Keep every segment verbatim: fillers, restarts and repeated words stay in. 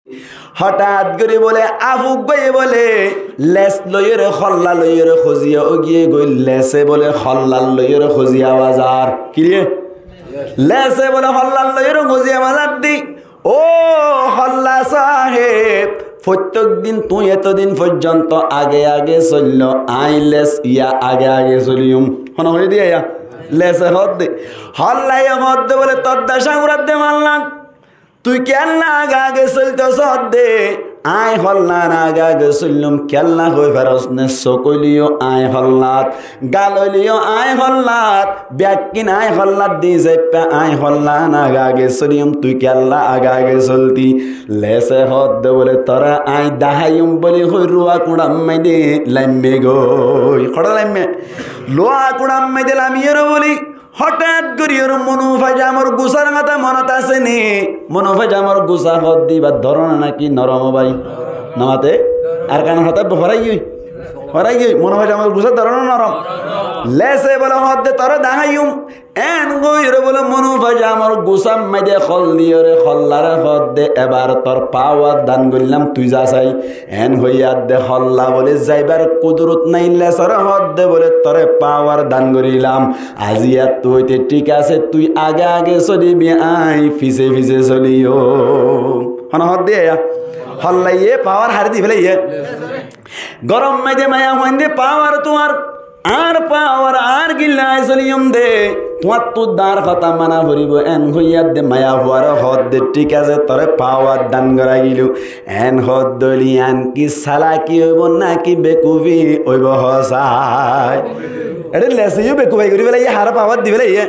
Hotát gorí bóle afuk goi bóle les loiyóre, holla loiyóre hoziya ógiyegoi, lese bóle hollar loiyóre hoziya bazar. Kile? Lese bóle hollar loiyóre hoziya bazar di. Ó holla sáheb, fottek din tuñí etodin foijjonto age age soillo, añí les iya age age soliyum. Hone hoiyé de iya? Lese hoódde. Hollaye hoódde bóle, tor dá ságurar de mallang. Tui kiyólla age age soilto sódde? Añí hollan age age soillum, kiyólla hoi faros né? Sók óileyo añí hollat, gal óileyo añí hollat, bekkín añí hollat di zaippá, añí hollan age age soliyum, tui kiyólla age age solti? Lese hoódde bóle, tore añí daháiyum bóli hoi ruwa kuñçar maide laimme goi. Hoçé laimme? Ruwa kuñçar maide lamiyóre bóli, hotát gorí ore Monu Fajamor gusár hotá monot asé né? Monu Fajamor gusá hoódde ibá dóron náki norom ó bái? Nomate? Arkanor hotá ibá foráiggoi? Foráiggoi. Monu Fajamor gusá dóron né norom? Lese bóle hoódde tore daháiyum. En hoiyóre bóle Monu Fajamor gusár maide hol diyóre hollare hoódde, ebar tor pawar dan goillám, tui za sai. En hoiyé de holla bóle zaibar kudurot nái, lesore hoódde bóle tore pawar dan gorílam. Aijjattú óite thík asé, tui age age solibi, añí fise fise soliyum. Hone hoódde iya? Hollaye pawar hare di félaiye. Gorom maide maiyafuainde pawar tuáñr, añár pawar añár gilla añí soliyum de, tuáñttu dañr hotá mana foribó. En hoiyé de maiyafuare hoódde, thík asé, tore pawar dan gorá gilú. En hoódde óile yián ki salaki óibo náki bekufi óibo hoó sai? Eçé lese yó bekufai gorí félaiye, hare pawar di félaiye.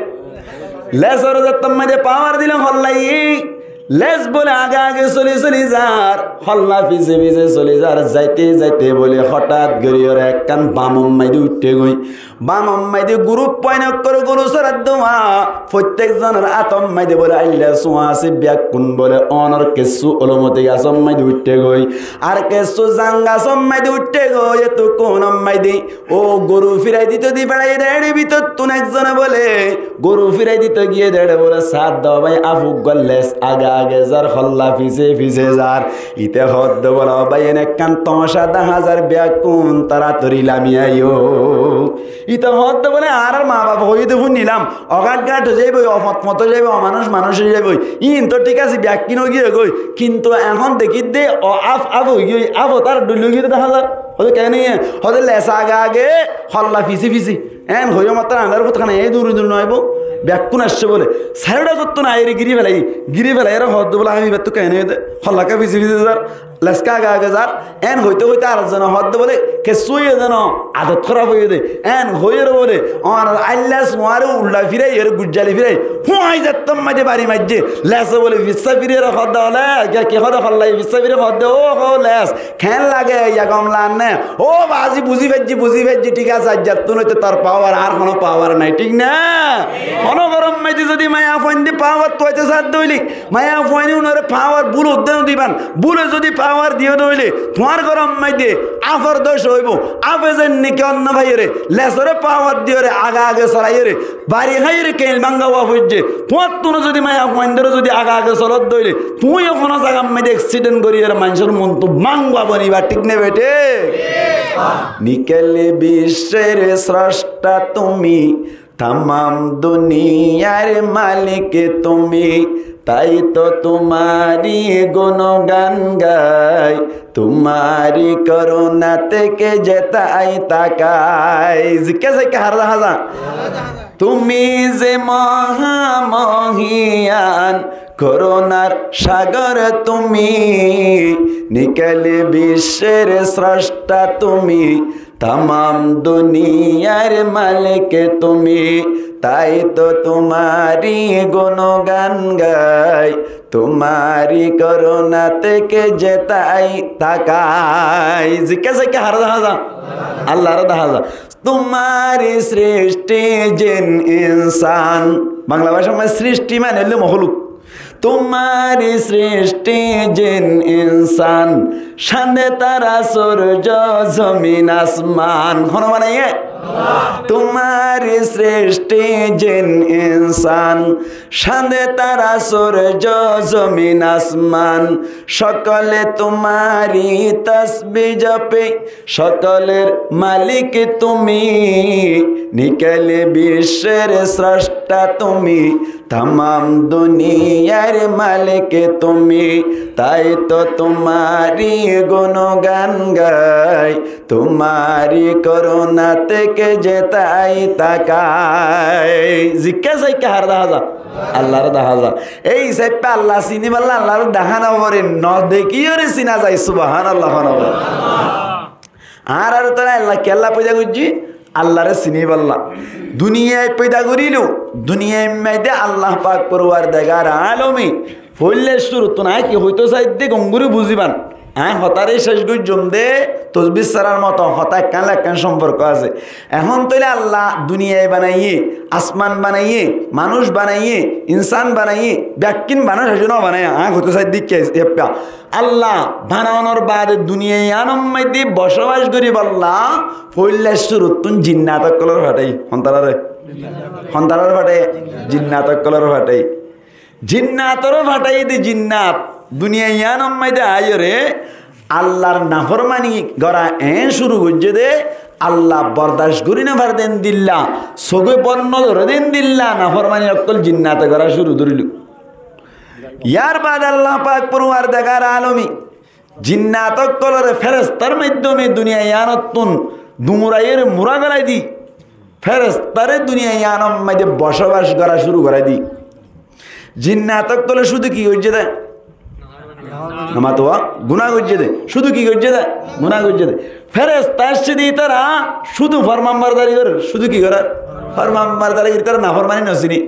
Lesore zettót maide pawar dilo hollaye, les bóle age age soli soli zar, holla fise fise soli zar, zaite zaite bóle hotát gorí ore ekkán bamor maide uiththé goi. Bamor maide gurup foin ókkol goru sorar dua, fottek zonor átor maide bóle ailla suá asé, bekkún bóle onor kessú olomoti gasor maide uiththé goi, ar kessú zang gasor maide uiththé goi, etukkúnor maide ó goru firai dito di feçaiyé de, eçé bútottún ekzone bóle goru firai dito giyé de, eçé bóle sádde bái, afuk gor les age age zar, holla fise fise zar. Ite hoódde bóle, ó bái, en ekkán tomacá dahá zar, bekkún toratori lami aiyó. Ite hoódde bóle, añárar ma baf hoiyé de fúnilam, ogat gat ói zaiboi, ofot fot ói zaiboi, omanúc manúc ói zaiboi. Iín to thík asé, bekkín ói giyé goi, kintu ehón dekí de, ó af af ói giyé, af ot ar dhul ói giyé de dahá zar. Hoódde kene? Hoódde les age age, holla fise fise. En hoiyó mattor añárar fut hana, ei duri duri no aibo, bekkún aiccé bóle. Sairó dhak ottún aiyóre gíri félaiye, gíri félaiyoré hoódde bóle, añí ibattú kene de, hollaka fise fise zar, leska age age zar. En hoite hoite ar ekzone hoódde bóle, kessú óiye de no, adot hóraf óiye de. En hoiyóre bóle, onar ailla suáre ulla firai, ore gujjali firai, fuañi zettót maide bari maijjé. Lese bóle fissá firiyóre hoódde bóle, ki hoódde, hollaye fissá firi hoódde, ó hó les, keén lage, iya gom lage né? Ó bazi, buzí faijjí, buzí faijjí, thík asé, aijjattún óite tor pawar, añár honó pawar nái, thík na? Honó gorom maide zodi maiyafuainde pawar tuaito sádde óile, maiyafuaine unore pawar búl uddá no diban, búle zodi pawar diyó de óile, tuáñr gorom maide afor doc óibo, afe zenneki onno faiyóre, lesore pawar diyóre, age age solaiyóre, bari háiyore keil báñga ówa foijjé. Tuáñttúne zodi maiyafuaindóre zodi age age solódde óile, tuñí yó honó zagar maide eksiden goríyore maincór muntu báñga boniba, thík né beçé? নিখিল বিশ্বের স্রষ্টা তুমি, তামাম দুনিয়ার মালিক তুমি, তাই তো তোমারই গুণগান গাই, তোমারই করুণা থেকে যেতাই তাকাই। Zikká zikká hara dahá za. Tumí ze moha mohiyán, korunar sagor tumí, nikal bisser sroshta tumí, tamam duniyar malik tumí, tai to tumari gunogan gai, tumari koruna teke jetai takai. Zikká zikká hara dahá za? Allaré dahá za. Tumari srishti jin insan, Bangla báca mane srishti mane óilde mohluk. Tumari srishti jin insan, Cande tara surjo zomin asman. Hone banaiyé? Tuáñri srishti jin insan. Cande tara surjo zomin asman. Sokole tuáñri tasbih jope. Sokoler malik tumí. Nikali biswor srashta tumí. Tamam duniyar malik tumí, tai to tuáñri gunogan gai, tuáñri koruna teke zetai takai. Zikká saikká hare dahá za? Allahre dahá za. Ei hísabe Allah sinibálla Allahre dahá no fore, no dekíyore sina za. Subhanallah, hone bole. Añárar uore Allah kiyólla foida goijjé? Allahre sinibálla. Duniyait foida gorílo, duniyait maze Allah pak porwardegar alome foilla cúruttún añí ki hoito saidde gom gorí buziban. Añí hotáre céc goijjum de, tosbir sárar moto hotá ekkán ekkán somporko asé. Ehón tóile Allah duniyai banaiyé, asman banaiyé, manúc banaiyé, insan banaiyé, bekkín manúc eccé no banaiyé, añí hoito saidde ki eppá. Allah banaonor baade duniyai yíanor maze bosobas goríbolla foilla cúruttún jinnat ókkolore fathái. Hontarare? Hontarare fathái? Jinnat ókkolore fathái. Jinnatoré fathái de jinnat duniyai yíanor maze aiyóre Allahr naformani gora eén cúru goijjé de, Allah bordac gorí no fare de endilla, sóge bor no dóre de endilla naformani ókkol jinnate gora cúru gorílo. Yar baade Allah pak porwardegar alome jinnat ókkolore ferestar maiddome duniyai yíanottún duñraiyóre mura golai di, ferestare duniyai yíanor maze bosobas gora cúru gorai di. Jinnat ókkole cúdu ki goijjé de? Amar tuáñra guná goijjé de. Cúdu ki goijjé de? Guná goijjé de. Feresta aiccé de ítara cúdu formanbardari gorer. Cúdu ki gorer? Formanbardari gorer. Ítara naformani no sine.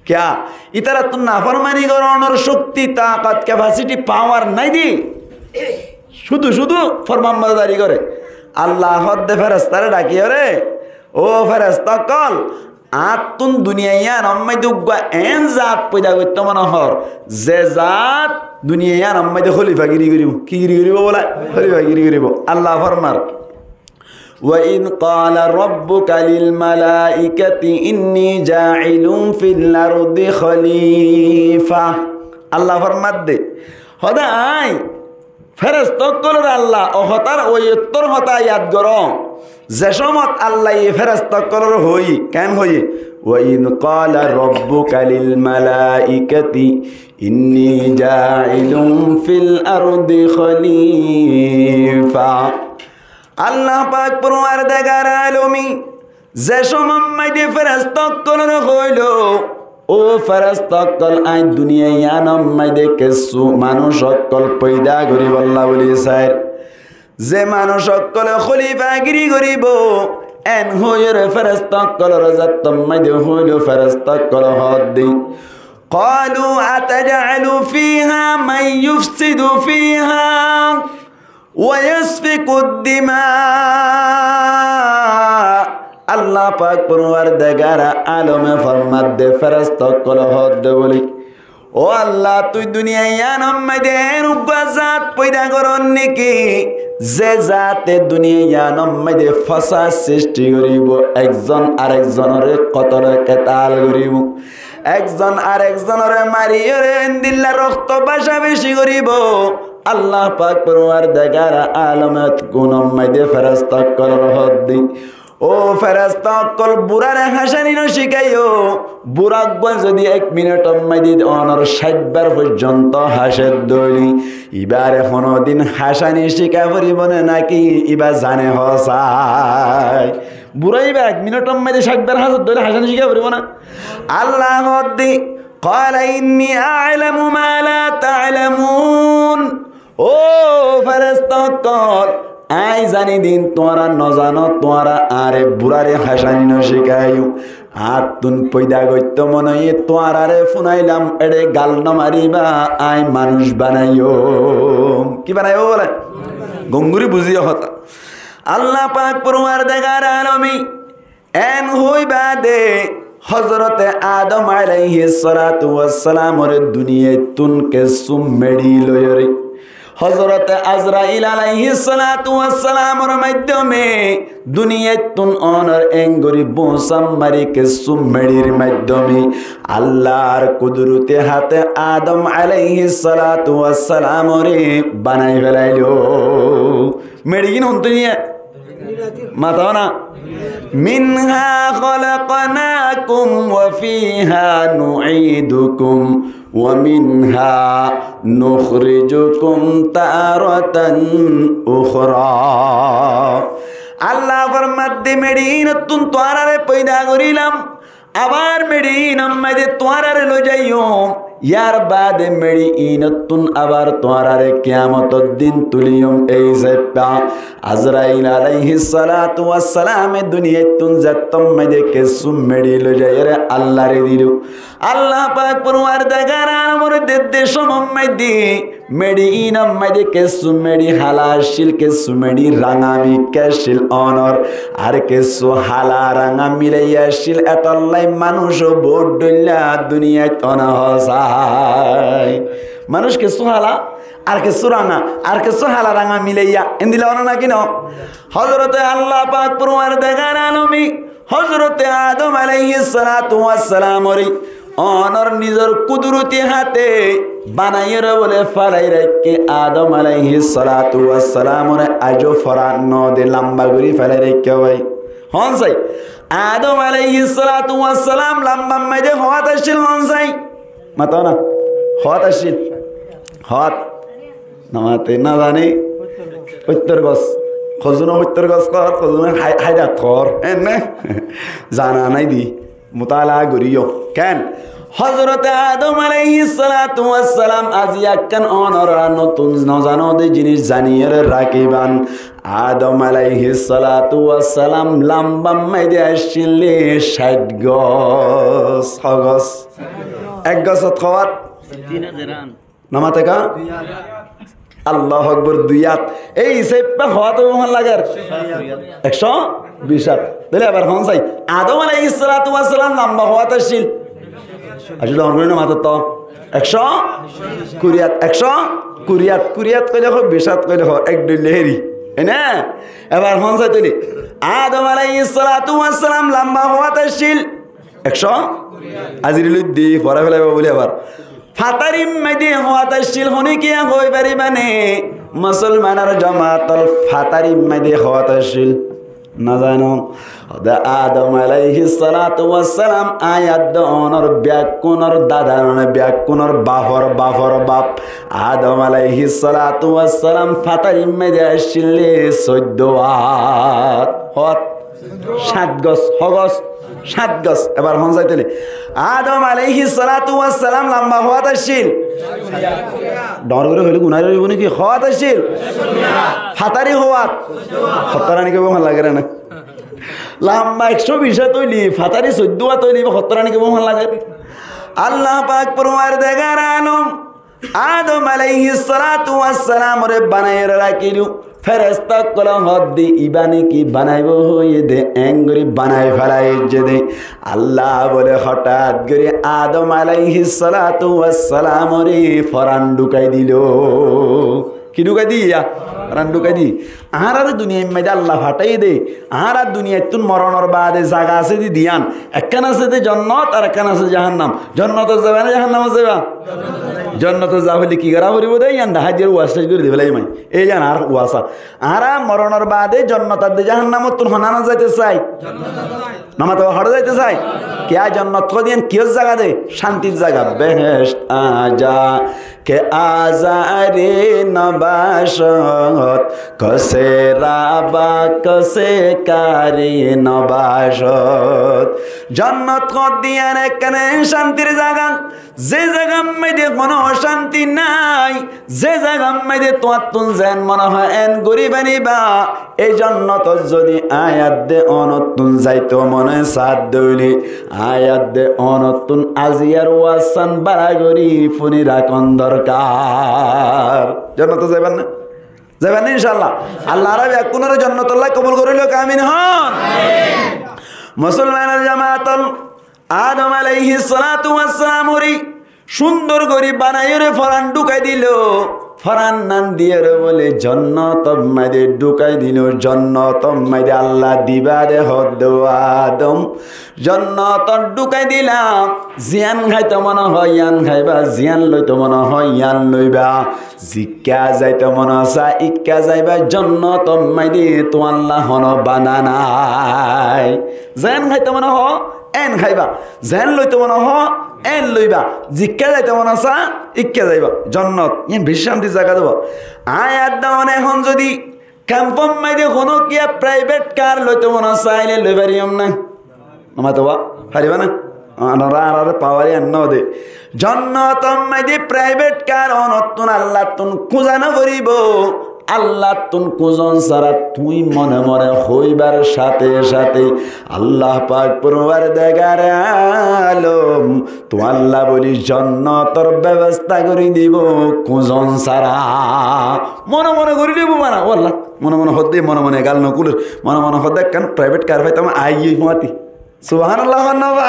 Kiyá? Ítarattún naformani gorónor cókti, takot, kefasiti, pawar nái de. Cúdu cúdu formanbardari gore. Allah hoódde ferestare dhakiyóre, "Ó feresta ókkol, añáttún duniyai yíanor maze uggúa eén zat foida goittó mone hoór, ze zat duniyai yíanor maze hólifagiri goríbo." Ki giri goríbo bóle? Hólifagiri goríbo. Allah formar, "Wa idh qala rabbuka lil malaikati inni ja'ilun fil ardi khalifa." Allah formar de, hoódde añí feresta ókkolore Allah, ó hotár, ó ettór hotá yad goró. Ze cómot Allaye feresta ókkolore hoói, keén hoói? "Wa idh qala rabbuka lil malaikati inni ja'ilun fil ardi khalifa." Allah pak porwardegar alome ze cómot maze feresta ókkolore hoóilo, "Ó feresta ókkol, añí duniyai yíanor maze kessú manúc ókkol foida goríbolla buli sair. Ze manúc ókkole hólifagiri goríbo." Eén hoiyóre feresta ókkolore zettót maze hoóilo, feresta ókkole hoódde, "Qalu ataj'alu fiha man yufsidu fiha wa yasfikud dima." Allah pak porwardegar alome formar de feresta ókkole hoódde buli, "Ó Allah, tui duniyai yíanor maze eén uggúa zat foida gorós niki, ze zate duniyai yíanor maze fosad sristi goríbo, ekzon arekzonore kotol ketal goríbo, ekzon arekzonore mariyóre endilla rokto bacabeci goríbo?" Allah pak porwardegar alome gunar maze feresta ókkolore hoódde, "Ó feresta ókkol, burare háñcani no cíkaiyó. Bura uggúa zodi ek minitor maze onor cáit bar foijjonto háñce de óile, ibare honodin háñcani cíka foribó né naki iba zane hosai?" Bura iba ek minitor maze cáit bar háñce de óile háñcani cíka foribó né? Allah hoódde, "Qala inni a'lamu ma la ta'lamun." Ó feresta ókkol, añí zani de tuáñra no zano, tuáñra añáre burare háñcani no cíkaiyó. Añáttún foida goittó mone óiye tuáñrare funailam, ére gal no mariba, añí manúc banaiyó. Ki banaiyó bole? Gom gorí buziyó hotá. Allah pak porwardegar alome eén hoói baade Hozorote Adom alaihissalatu wassalamore duniyaittún kessú meçi loiyóre Hozorote Azrail alaihissalatu wassalamor maiddome duniyaittún onor engori búsa mari kessú meçir maiddome Allar kuduruti hate Adom alaihissalatu wassalamore banai felailo. Meçigín hontú niye? Mató na. منها خلقناكم وفيها نعيدكم ومنها نخرجكم تارة أخرى. Allah formadde, meçigínottún tuáñrare foida gorílam, abar meçigínor maze tuáñrare loizaiyum. Yar baade meçigínottún abar tuáñrare kiyamotor din tuliyum. Ei saippá Azrail alaihissalatu wassalame duniyaittún zettór maze kessú meçi loizaiyóre Allare dilo. Allah pak forwardegar alomor dedde somor maze meçigínor maze kessú meçi hala accíl, kessú meçi rañga mikká accíl onor, ar kessú hala rañga milaiya accíl. Etollá manúic bóut dhoilla duniyait ono hosai. Manúic kessú hala, ar kessú rañga, ar kessú hala rañga milaiya. Endilla ono náki no? Hozorote Allah pak forwardegar alome Hozorote Adom alaihissalatu wassalamore onor nizor kuduruti hate banaiyóre bóle félai raikké. Adom alaihissalatu wassalamore aijjó foran no de, lamba gorí félai raikké bái. Hon sai, Adom alaihissalatu wassalam lambar maze hoát accíl hon sai? Mató na. Hoát accíl? Hoát. Namate na zane. Óittor gos. Hozune óittor gos hoór, hozune hái-, háidat hoór. Enne? Zana nái di. Mutala goríyo. Ken? Hozorote Adom alaihissalatu wassalam aijja ekkán onorá notún nozano de jinis zaniyóre rakíban. Adom alaihissalatu wassalam lambar maze accíl cáit gos. Ho gos? Ek gosot hoát? Namate ka? Allahu Akbar, dui át. Ei saippá hoát óibo hon lager? Ekcó bic át. Tóile ebar hon sai, Adom alaihissalatu wassalam lamba hoát accíl? Accíl, dóñr gorí no mato to. Ekcó kuri át, ekcó kuri át, kuri át hoile ho, bic át hoile ho, ek dhoilla héri. Ene? Ebar hon sai tóile, Adom alaihissalatu wassalam lamba hoát accíl? Ekcó? Aziri loi di, fora félaibo bóli abar. Fatarir maze hoát accíl, hone kiya hoi faribá né? Musolmanor jamaat ol, fatarir maze hoát accíl. No zano. Hoó de Adom alaihissalatu wassalam, añí adde onor bekkúnor dada, mane bekkúnor bafor bafor baf. Adom alaihissalatu wassalam fatarir maze accíl de soiddó át. Hoát? Cáit gos, ho gos? Cáit gos. Ebar hon sai tóile, Adom alaihissalatu wassalam lamba hoát accíl? Dóñr gorí hoile guná óibo né ki? Hoát accíl? Fatari hoát? Hottára niki bohán lage na? Lamba ekcó bic át óile, fatari soiddó át óile, hottára niki bohán lage? Allah pak forwardegar alom Adom alaihissalatu wassalamore banaiyóre rakílo. Feresta ókkole hoódde, ibá niki banaibo hoiyé de, engori banai félaiye de. Allah bóle hotát gorí Adom alaihissalatu wassalamore foran dhukai dilo. Ki dhukai diye? Foran dhukai diye. Añárare duniyair maze Allah fathaiye de, añára duniyaittún moronor baade zaga asé de diyan. Ekkán asé de jonnot, ar ekkán asé jahannam. Jonnotot zaiba né jahannamot zaiba? Jonnotot zaiba hoile ki gora foribo de, yián de házir waz céc gorí di félaiyi mai. Ei yián añár waz. Añára moronor baade jonnot ar de jahannamottún honanot zaito sai? No mato, hoçé zaito sai? Kiyá jonnot hoó de yián kiyór zaga de? Cántir zaga. Behesht añjá ke azari nobashod, kose ra ba kose kari nobashod. Jonnot hoó de yián ekkán cántir zaga, ze zagar maze hono ocánti nai, ze zagar maze tuáñttún zen mone hoó en gorí fariba, ei jonnotot zodi añí adde onottún zaito mone sá de óile, añí adde onottún aziyar wazán bála gorí fúni rakón dorkar. Jonnotot zaiban né? Zaiban né incállah? Allah añára bekkúnore jonnotolla kobul gorí louk, amin hoón. Musolmanor jamaat ol, Adom alaihissalatu wassalamore cúndor gorí banaiyóre foran dhukai dilo. Foran nan diyóre bóle jonnotor maze dhukai dilo, jonnotor maze Allah diba de hoódde, "Ó Adom, jonnotot dhukai dilam, ziyan háito mone hoó yián háiba, ziyan loito mone hoó yián loiba, zikka zaito mone sá ikka zaiba, jonnotor maze tuáñlla hono bada nai. Ziyan háito mone hoó en háiba, ziyan loito mone hoó en loiba, zikka zaito mone sá ikka zaiba." Jonnot iyan beci cántir zaga de. Añí ar de one ehón zodi kemfor maze hono kiyá private car loito mone saile loi fariyum né? Amar to ba fariba né? Añára, añára pawar yián no de. Jonnotor maze private car onottún Allattún kúza no foribo. Allattún kúzon sára tuñí mone mone hoibar sáte sáte Allah pak porwardigare alom tuáñlla bóli jonnotor bebosta gorí dibo kúzon sára. Mone mone gorí dibo mana, ó Allah. Mone mone hoódde, mone mone gal no kúler. Mone mone hoódde ekkán private car faitam, aiyí fúañti. Subhanallah, hoó na ba?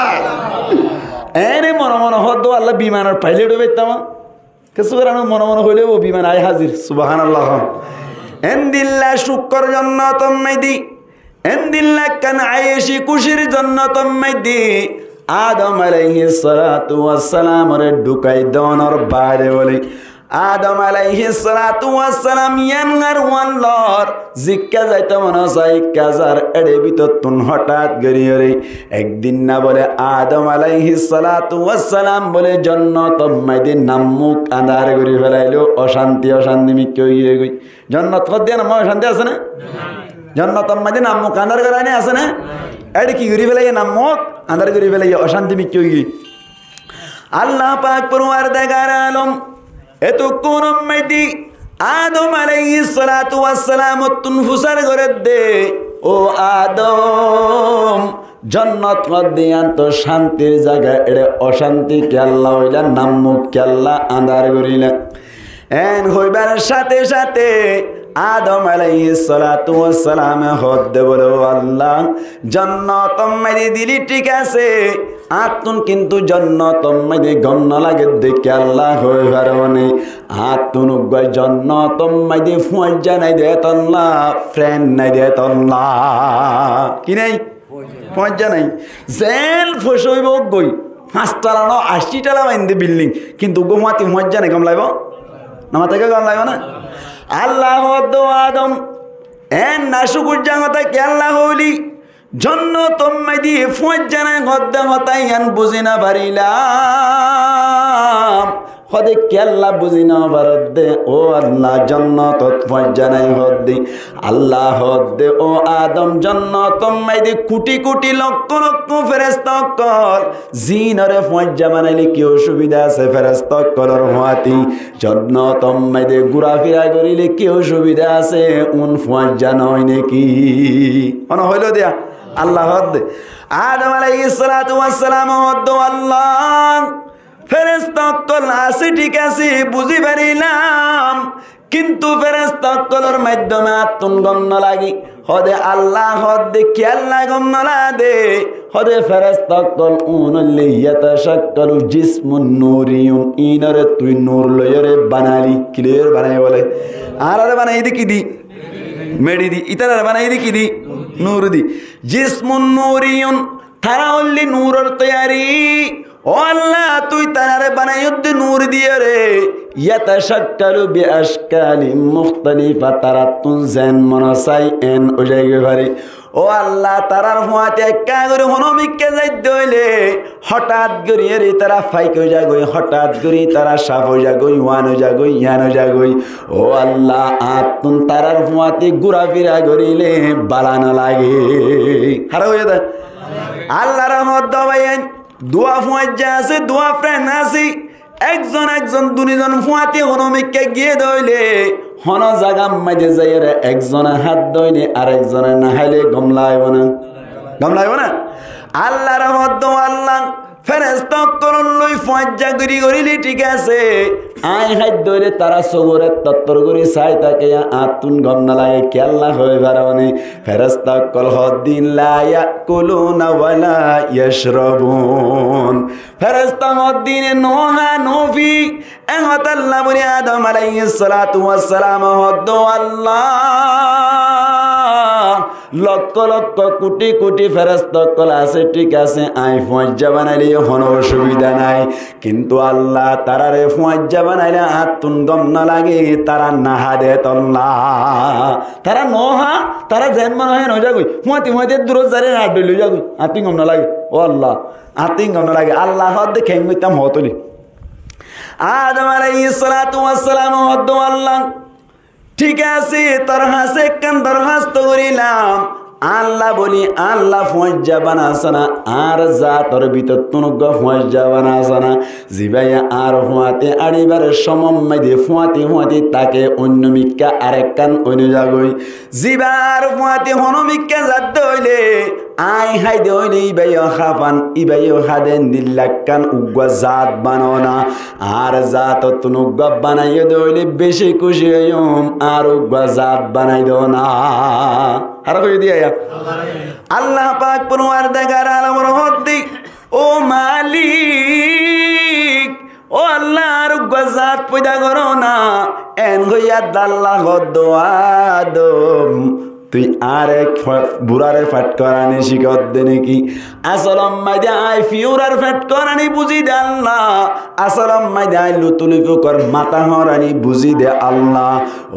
Ene mone mone hoódde, ó Allah, bimanor pilot ói faitam. Kessú goran no, mone mone hoile ó biman aái házir. Subhanallah. Endilla cúkor jonnotor maze, endilla ekkán ayeshi kucir jonnotor maze Adom alaihissalatu wassalamore dhukai donor baade bóle, Adom alaihissalatu wassalam yián ar uán lor, zikka zaito mone sá ikka zar, ede bútottún hotát gorí ore ek din na bóle Adom alaihissalatu wassalam bóle jonnotor maze nammuk andar gorí felailo, ocánti ocánti mikká ói giyói. Jonnot hoódde yián ar maze ocánti asé né? Jonnotor maze nammuk andar goráni asé né? Ede ki gorí felaiye, nammuk andar gorí felaiye, ocánti mikká ói giyói. Allah pak porwardigare alom etukkúnor maze Adom alaihissalatu wassalamottún fusár gorédde, "Ó Adom, jonnot hoódde yián to cántir zaga, ede ocánti kiyólla óila, nammuk kiyólla andar goríla?" En hoibar sáte sáte Adom alaihissalatu wassalame hoódde bóle, "Ó Allah, jonnotor maze dile thík asé, añáttún kintu jonnotor maze gom no lagedde kiyólla hoi faro né? Añáttún uggwá jonnotor maze fúañijja nai de tolla, friend nai de tolla." Ki nai? Fúañijja nai. Zen foicá óibo goi, fañs tala no, ací tala bainde building, kintu uggwá fúañti fúañijja nai, gom laibo? No mate ki gom laibo na? Allah hoódde, "Ó Adom, en nacúkurja hotá kiyólla hoóili? Jonnotor maze fúañijja nai hoódde hotá yián buzí no farilam." Hoódde, "Kiyólla buzí no faródde, ó Allah, jonnotot fúañijja nai?" Hoódde, Allah hoódde, "Ó Adom, jonnotor maze kuthi kuthi lokko lokko feresta ókkol, zinoré fúañijja banaile ki osubida asé? Feresta ókkolor fúañti jonnotor maze gúrafira goríle ki osubida asé? Uún fúañijja no ói né ki?" Hono hoilo de? Allah hoódde. Adom alaihissalatu wassalam hoódde, "Ó Allah, feresta ókkol asé, thík asé, buzí farilam, kintu feresta ókkolor maiddome añáttun gom no lage." Hoódde, Allah hoódde, "Kiyólla gom no lage?" Hoódde, "Feresta ókkol uún óilde yatashakkalu jismun nuriyun, iínoré tui nur loiyóre banaili." Ki loiyóre banaiyé bóle? Añáráre banaiyé de ki di? Meçi di. Ítararé banaiyé de ki di? Nur di. Jismun nuriyun. Tará óilde nuror toiyari. Ó Allah, tui tarare banaiyós de nur diyóre. Yatashakkalu bi ashkalin mukhtalifa, tarattún zen mone sai en ói zaigói fare. Ó Allah, tarar fúañti ekká gorí honó mikká zaidde óile, hotát gorí ere tará faik ói zagói, hotát gorí tará saf ói zagói, uán ói zagói, yián ói zagói. Ó Allah, añáttun tarar fúañti gúrafira goríle bála no lage. Hára óiye de. Allar hoódde báiyain, duwa fúañijja asé, duwa friend asé. Ekzon ekzon duizon fúañti honó mikká giyé de óile, honó zagar maze zaiyóre ekzone hát dóile ar ekzone no háile gom laibo na? Gom laibo na? Allar hoódde, "Ó Allah, Feresta ókkol loi fuañijja gorí goríle thík asé. Aññí háidde óile tará sógor ettottor gorí sai táke, añáttun gom no lage. Kiyólla hoói faróne? Feresta ókkol hoódde, "لا يأكلون ولا يشربون." Feresta hoódde, "Ine no há, no fí." E hotá lla buli Adom aláihis salátu wassalam hoódde, "Ó Allah, lokko lokko kuthi kuthi feresta ókkol asé, thík asé, aññí fuañijja banailé yó honó osubida nái. Kintu Allah, taráre fuañijja banailé añáttun gom no lage, tará no há de tolla. Tará no há, tará zeén mone hoó eén ói zagói. Fúañti fúañti durot zaiyóre añár dhoilla ói zagói. Añáttun gom no lage. Ó Allah, añáttun gom no lage." Allah hoódde, "Keén goittám hoó tuli." Adom aláihis salátu wassalam hoódde, "Ó Allah, thík asé, tor hañsé ekkán dorhásto gorílam." Allah buli, Allah fuañijja banasana, añár zator bútottún uggúa fuañijja banasana, zibáye añár fúañti añçibar cómot maze fúañti fúañti táke, oinno mikká arekkán ói no zagói. Zibá añár fúañti honó mikká zadde óile, aññí háide óile íbayó háfan, íbayó háde, endilla ekkán uggúa zat banáona. Añár zatottún uggúa banaiyó de óile beci kúci óiyum, añár uggúa zat banai dona. Hára hoiyó de yá? Allah pak forwardigare alomor hoódde, "Ó Malik, ó Allah, añár uggúa zat foida goró na." Eén hoiyé de Allah hoódde, "Ó Adom, tui añáre fe-, buráre fet gorani cíkodde né ki? Asólot maze aññí fiyúrar fet gorani buzí de Allah, asólot maze aññí lutuli fukor matá hoórani buzí de Allah.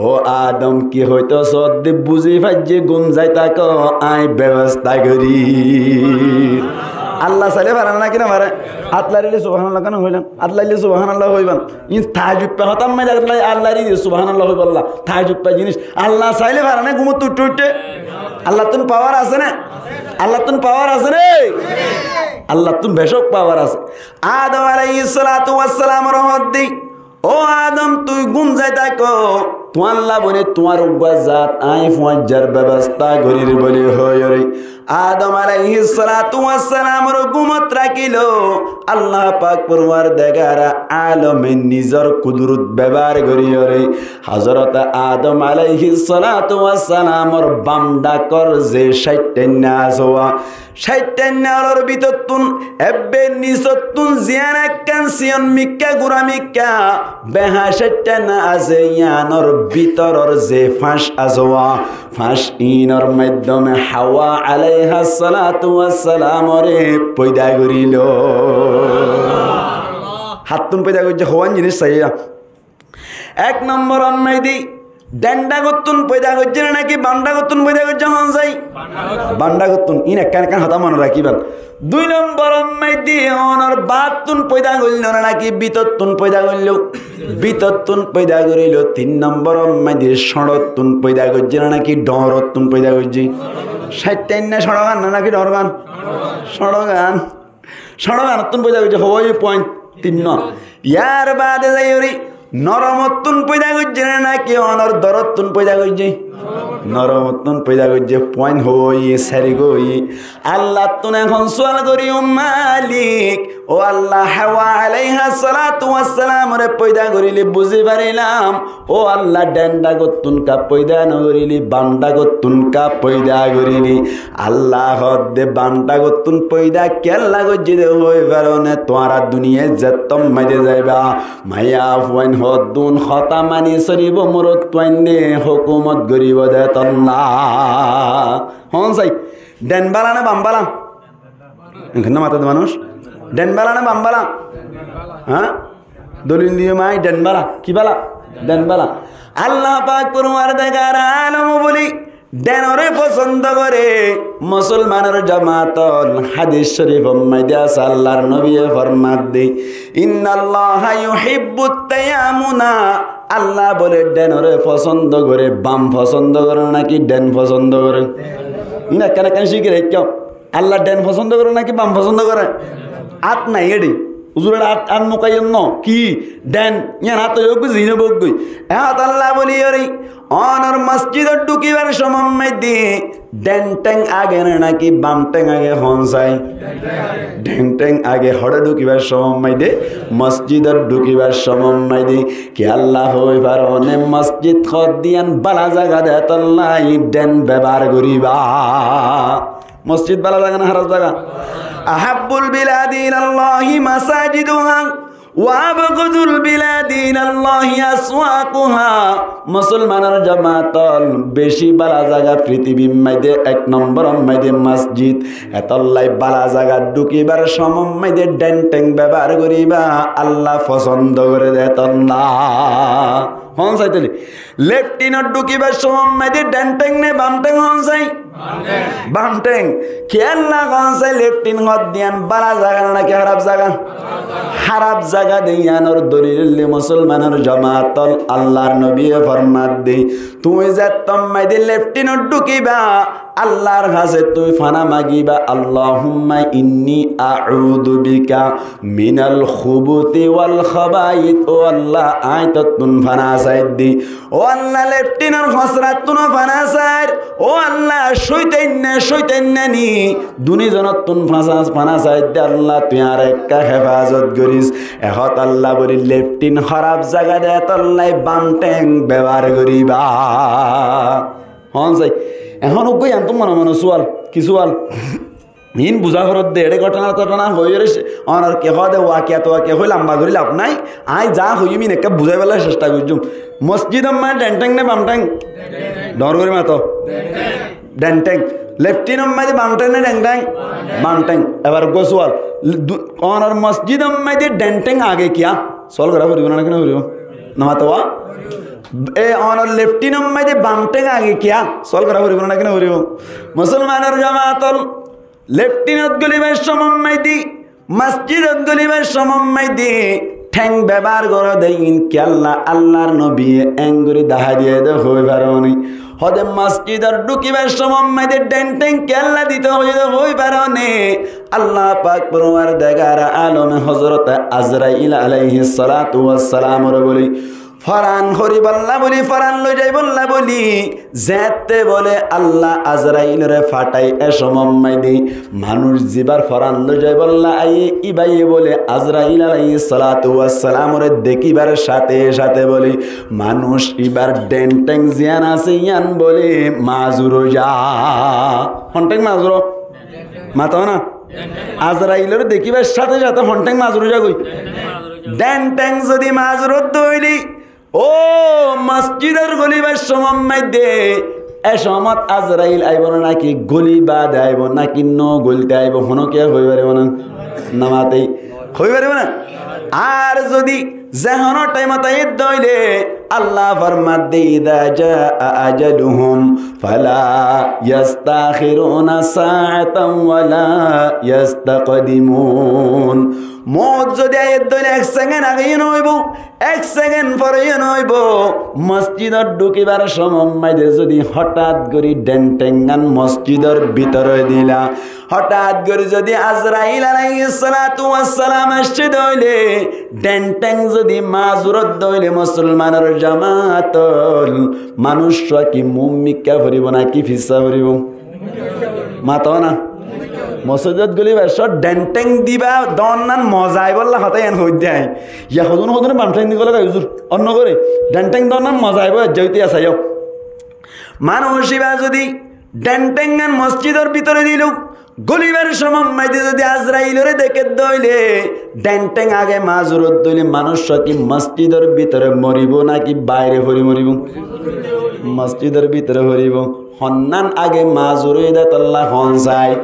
Ó Adom, ki hoitó soódde buzí faijjé, gúm zai táko, aññí bebosta gorí." Allah sailé fare né náki no fare? Át lailé subhanallah kiyá no hoilam? Át lailé subhanallah hoiban. Iín taajjub fa hotár maze Allah, Allah ri de subhanallah hoibolla. Taajjub fa jinís. Allah sailé fare né gúmottú uiththé uiththé? Allattún pawar asé né? Allattún pawar asé né? Allattún becók pawar asé. Adom aláihis salátu wassalamore hoódde, "Ó Adom, tui gúm zai táko, tuáñlla buli tuáñr uggúa zat aññí fuañijjar bebosta gorír" buli hoiyóre Adom aláihis salátu wassalamore gúmot rakílo. Allah pak forwardigare alome nizor kudurot bebohár goríyore Hozorot Adom aláihis salátu wassalamor bam dhakor ze cáittainna asé, cáittainna ólor bútottún ebbe nisottún ziyán ekkán siyón mikká gura mikká beha cáittainna asé, yíanor bútoror ze fáñc asé, fáñc iínor maiddome Hawa aláihas salátu wassalamore foida gorílo. Háttun foida goijjé, hoówan jinís saiyó. Ek nombor ot maze dhen dhagottún foida goijjé né náki bam dhagottún foida goijjé, hoón sai? Bam dhagottún. Iín ekkán ekkán hotá mone rakíban. Dui nombor ot maze ónor báttun foida goilló né náki bútottún foida goilló? Bútottún foida gorílo. Tin nombor ot maze cóñçottún foida goijjé né náki dhoóñrottún foida goijjé? Cáittainna cóñçogan né náki dhoóñrogan? Cóñçogan. Cóñçoganottún foida goijjé, hoói fuain tinnwá. Yar baade zaiyóre noromottún foida goijjé né náki ónor dórottún foida goijjé? Noromottún foida goijjé, fuain hoói, sairgwá óiye. Allattún ehón sual gorí, ó Malik, ó Allah, Hawa aláihas salátu wassalamore foida goríle buzí farílam, ó Allah, dhen dhagottún ká foida nogoríli, bam dhagottún ká foida goríli? Allah hoódde, bam dhagottún foida kiyólla goijjí de hoói faróne, tuáñra duniyait zettót maze zaiba, maiyafuain hoddún hotá mani solibó, murotfuain de hókumot goríbo de tolla. Hoón sai, dhen bála né bam bála? Enkán no matá de manúic. Dhen bála né bam bála? Há? Dolil diyó mai dhen bála. Ki bála? Dhen bála. Allah pak forwardigare alom bóli dhenore fosóndo goré. Musolmanor jamaat ol, hádis córif ot maze asé, Allar nobiye formadde, "Innallaha yuhibbut tayamuna." Allah bóle dhenore fosóndo goré. Bam fosóndo goré náki dhen fosóndo goré? Iín ekkán ekkán cíki raikká. Allah dhen fosóndo goré náki bam fosóndo goré? Át nai éçe. Uzur, át, át mukaiyum no. Ki? Dhen. Yián át ói óggi, zin ói óggi. Ehón Allah bóli yóre, onor mosjidot dhukíbar somot maidde dhen theng age né náki bam theng age, hoón sai? Dhen theng age. Hoçé dhukíbar somot maidde? Mosjidot dhukíbar somot maidde. Kiyólla hoói faroné? Mosjid hoddé yián bála zaga de, etolla dhen bebohár goríba. Mosjid bála zaga né háraf zaga? Ahabbul biladi ilallahi masajiduha, wa abgadul biladi ilallahi aswakuha. Musolmanor jamaat ól, beci bála zaga fitibir maidde, ek nombor maidde mosjid. Etolla bála zaga dhukíbar somot maidde dhen theng bebohár goríba, Allah fosondo goré de etolla. Hoón sai tóile? Leftinot dhukíbar somot maidde dhen theng né bam theng, hoón sai? Bam theng. Bam theng. Kiyólla hoón sai? Leftin hoddé yián bála zaga né náki háraf zaga? Háraf zaga de. Yiánor dolil óilde musolmanor jamaat ól, Allar nobiye formadde, tuñí zettót maidde leftinot dhukíba, Allar hañsé tuñí fana magiba, Allahumma inni a'udu bika minal khubuthi wal khaba'ith. Ó Allah, aññí tottún fana saidde. Ó Allah, leftinor hosrattúno fana sair. Ó Allah, cóitanna, cóitanna ni, duni zonottún fana, fana saidde. Allah, tuñí añáre ekká hefazot goris. Ehón Allah bóli leftin háraf zaga de, etolla bam theng bebohár goríba. Hoón sai? Ehón uggwá yiántu mone mone sual, ki sual? Iín buzá foredde, eçé góthona tóthona hoiyóre, onor ki hoóde wakiya towakiya hoi lamba gorí laf nái. Aññí za hoiyúm iín ekká buzáibolla cesta goijjúm. Mosjidot maidde dhen theng né bam theng? Dhoóñr gorí mato. Dhen theng. Leftinot maidde bam theng né dhen theng? Bam theng. Ebar uggwá sual. Du-, onor mosjidot maidde dhen theng age kiyá? Sual gorá foribó né náki no foribó? No mato wa? E, onor leftinot maidde bam theng age kiyá? Sual gorá foribó né náki no foribó? Musolmanor jamaat ól, leftinot gólibar somot maidde, mosjidot gólibar somot maidde theng bebohár goró de iín kiyólla? Allar nobiye engorí dahái diyé de, hoói faroné? Hoóde mosjidot dhukíbar somot maidde dhen theng kiyólla dito hoiyé de, hoói faroné? Allah pak forwardigare alome Hozrote Azrail alaihissalatu wassalamore bóli, foran horibolla bóli, foran loi zaibolla bóli, zeéñtte bóle Allah Azrailore fathai, e somot maidde manúic zibar foran loi zaibolla aiyé, íbaye bóle Azrail alaihissalatu wassalamore dekíbar cáte cáte bóle manúic íbar dhen theng ziyán asé, yían bóle mazur ói za. Hon theng mazur? Mato na? Azrailore dekíbar cáte cáte hon theng mazur ói zagói? Dhen theng zodi mazur ódde óile, ó, mosjidor gólibar somot maidde, e somot Azrail aibó né náki góli baade aibó náki no gólitte aibó, honókiye hoi faribó né? No mato. Hoi faribó né? Ar zodi ze honó thaimot aiyé de óile, Allah formadde, "Idha jaa ajaluhum fala yastakhiruna sa'atan wala yastaqdimun." Mout zodi aiyé de óile ek sekend ageyó no óibo, ek sekend foreyó no óibo. Mosjidot dhukíbar somot maidde zodi hotát gorí dhen thengán mosjidor bútore dila, hotát gorí zodi Azrail alaihissalatu wassalam aiccé de óile, dhen theng zodi mazur ódde óile, musolmanor jamaat ól, manúic cúa ki muk mikká foribó náki fissá foribó? Mato na? Mosjidot gólibar cómot dhen theng diba, dónnan moza aibólla hotá yían hoóidde aññí. Yá hodún hodúne bam theng di góla goi huzur, onno gorí dhen theng dónnan moza aibó, ejja óite asá yó. Manúic íba zodi dhen thengán mosjidor bútore dilo, gólibar cómot maidde zodi Azrailore deké de óile, dhen theng age mazur ódde óile, manúic cúa ki mosjidor bútore moribó náki baire fori moribó? Mosjidor bútore foribó. Honnán age mazur óiye de tolla hon sai?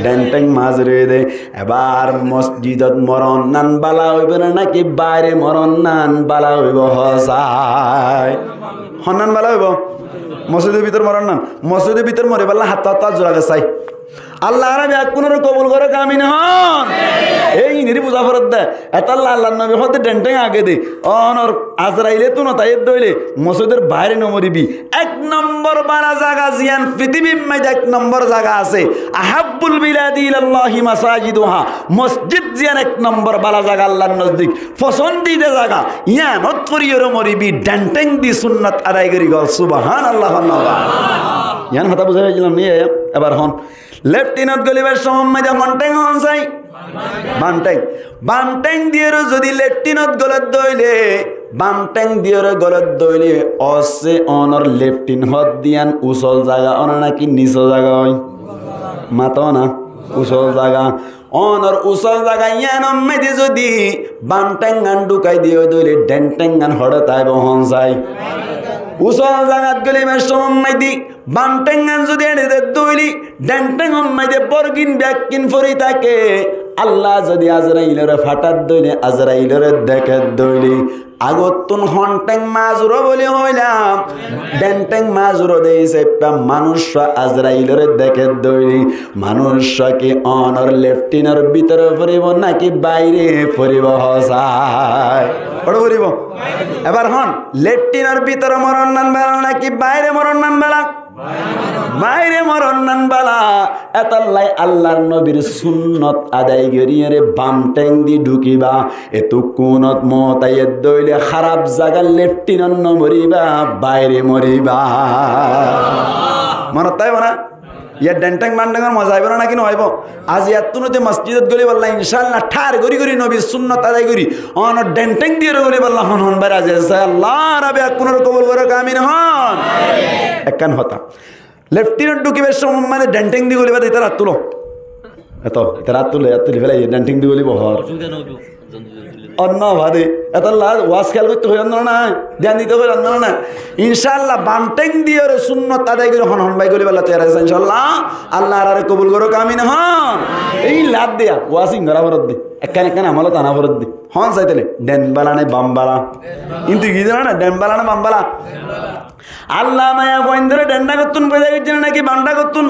Dhen theng mazur óiye de. Ebar mosjidot moronnán bála óibo né náki baire moronnán bála óibo, hon sai? Honnán bála óibo? Mosjidor bútore moronnán. Mosjidor bútore moribólla hatta hatta zura ge sai. Allah añára beggúnore kobul gorouk, amin hon. Ei Inori buzá foredde. Etálla Allar nobi hoódde dhentheng age de. Ónor Azraile tún no táiye dóile mosjidor baáre no moribi. Ek nombor bála zaga ziyán fitibir maze ek nombor zaga asé. Ahabbul biladi ilallahi masajiduha. Mosjid ziyán ek nombor bála zaga Allar nozdik. Fosondida zaga. Yíanot foriyóre moribi. Dhentheng di sunnot adai gori gol. Subhanallah, Allah. Yían hotá buzá faijjilám ni, e, ebar hon. Leftinot golibar somot maze hon theng hon sai? Bam theng. Bam theng diyore zodi leftinot goledde óile, bam theng diyore goledde óile, ósse ónor leftin hoddiyán usol zaga óne naki niso zaga ói? Mato na, usol zaga. Ónor usol zaga yíanor maze zodi bam thengán dhukai diyo dóile, dhen thengán hoçé táibo hon sai? Usol zagat golibar somot maze bam thengán zodi eçe dedde óile, dhen thengor maze borgin bekkín fori táke. Allah zodi Azrailore fatadde óile, Azrailore dekedde óile, agottún hon theng mazur buli hoilam, dhen theng mazur de hísabe manúic Azrailore dekedde óile, manúic ki ónor leftinor bútore foribo naki baire foribo hon sai? Hoçé foribo? Ebar hon, leftinor bútore moron nan bála naki baire moron nan bála? Baire moron nan bála. Etálla Allar nobir sunnot adai goriyóre bam theng di dhukiba. Etukkunot moot aiyé dóile háraf zaga leftinot no moriba, baire moriba. Monot táibo na? Yá dhen theng bam thengor moza aibo na naki no aibo? Aijjattún de mosjidot golibolla incállah thar gori gori nobir sunnot adai gori. Ónor dhen theng diyore golibolla hon hon baire aijja sai? Allah rabe ekkunore kobul gorok, amin hon. Ekkán hotá. Leftinot dhukibar somot maze dhen theng di goliba de itar át tulo. Eto, itar át tulo, át tuli félaiye, dhen theng di golibo hor. Onno bade, etálla waz kiyal goitte hoi onno na, diyan dite hoi onno na. Incállah, bam theng diyore sunnot adai gori hon hon bái golibolla toiyar asé, incállah. Allah añárare kobul gorok, amin hon. Ei lad diya, waz in gora foredde. Ekkán ekkán amolot ana foredde. Hon sai tale, dhen bála ne bam bála? Kintu ki zano na, dhen bála ne bam bála? Allah maiyafuaindore dhen dhagottún foida goijje naki bam dhagottún?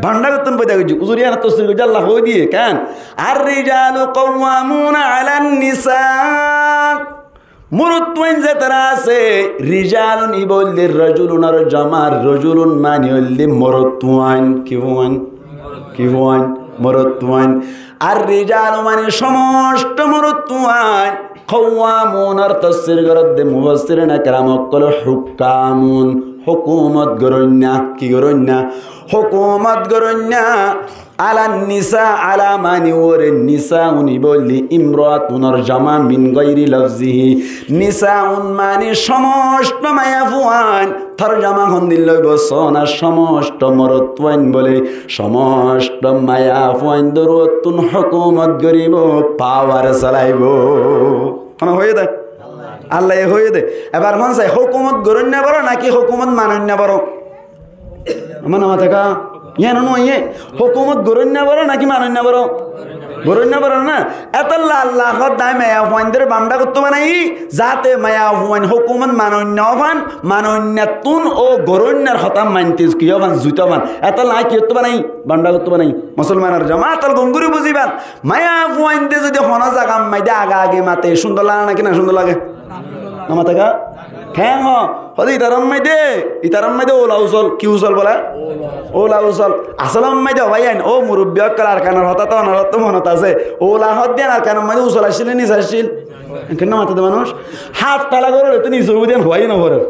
Bam dhagottún foida goijje. Uzur yían tofsir goijje Allah hoi diye ken? الرجال قوامون على النساء. Morotfuain zetará asé, rijalun ibá óilde rojulunor jama, rojulun mani óilde morotfuain. Ki fuain? Ki fuain? Morotfuain. Ar rijalu mani somosto morotfuain. Kawwamun or tofsir goródde mufassirin ekram ókkole hukkamun, hókumot goróinna. Ki goróinna? Hókumot goróinna. Alan nisa, ala mani uore, nisaun ibá óilde imroatun or jama min goiri lofzihi. Nisaun mani somosto maiyafuain. Torjoma hondilla óibo, sóna somosto morotfuain bóle, somosto maiyafuain dórottún hókumot goríbo, pawar solaibo. Hone hoiyé dé? Allaye hoiyé dé. Ebar hon sai, hókumot goróinna boro naki hókumot manoinna boro? Amar namataká? Yían no hoiyé. Hókumot goróinna boro naki manoinna boro? Goróinna boro na? Etolla Allah hoódde añí maiyafuaindóre bam dhagottú banaiyí, zate maiyafuain hókumot manoinna ófan, manoinnattún ó goróinnar hotá mainté ki ófan, zuit ófan. Etolla añí kiyottú banaiyí? Bam dhagottú banaiyí. Musolmanor jamaat ol gom gorí buzíban. Maiyafuainde zodi hono zagar maidé age age mate, cúndor lage naki no cúndor lage? Namataká? Keén hoó? Hoóde itarar maidé, itarar maidé oula usol, ki usol bóle? Oula usol. Asolor maidé ó báiyain, ó murubbi ókkol, Arkanor hotá tó onorattú monot asé. Oula hoódde Arkanor maidé usol accíl né niso accíl? Enkén no maté dé manúic. Háf tala gór óile tó niso óibo dé yián hoói no forer.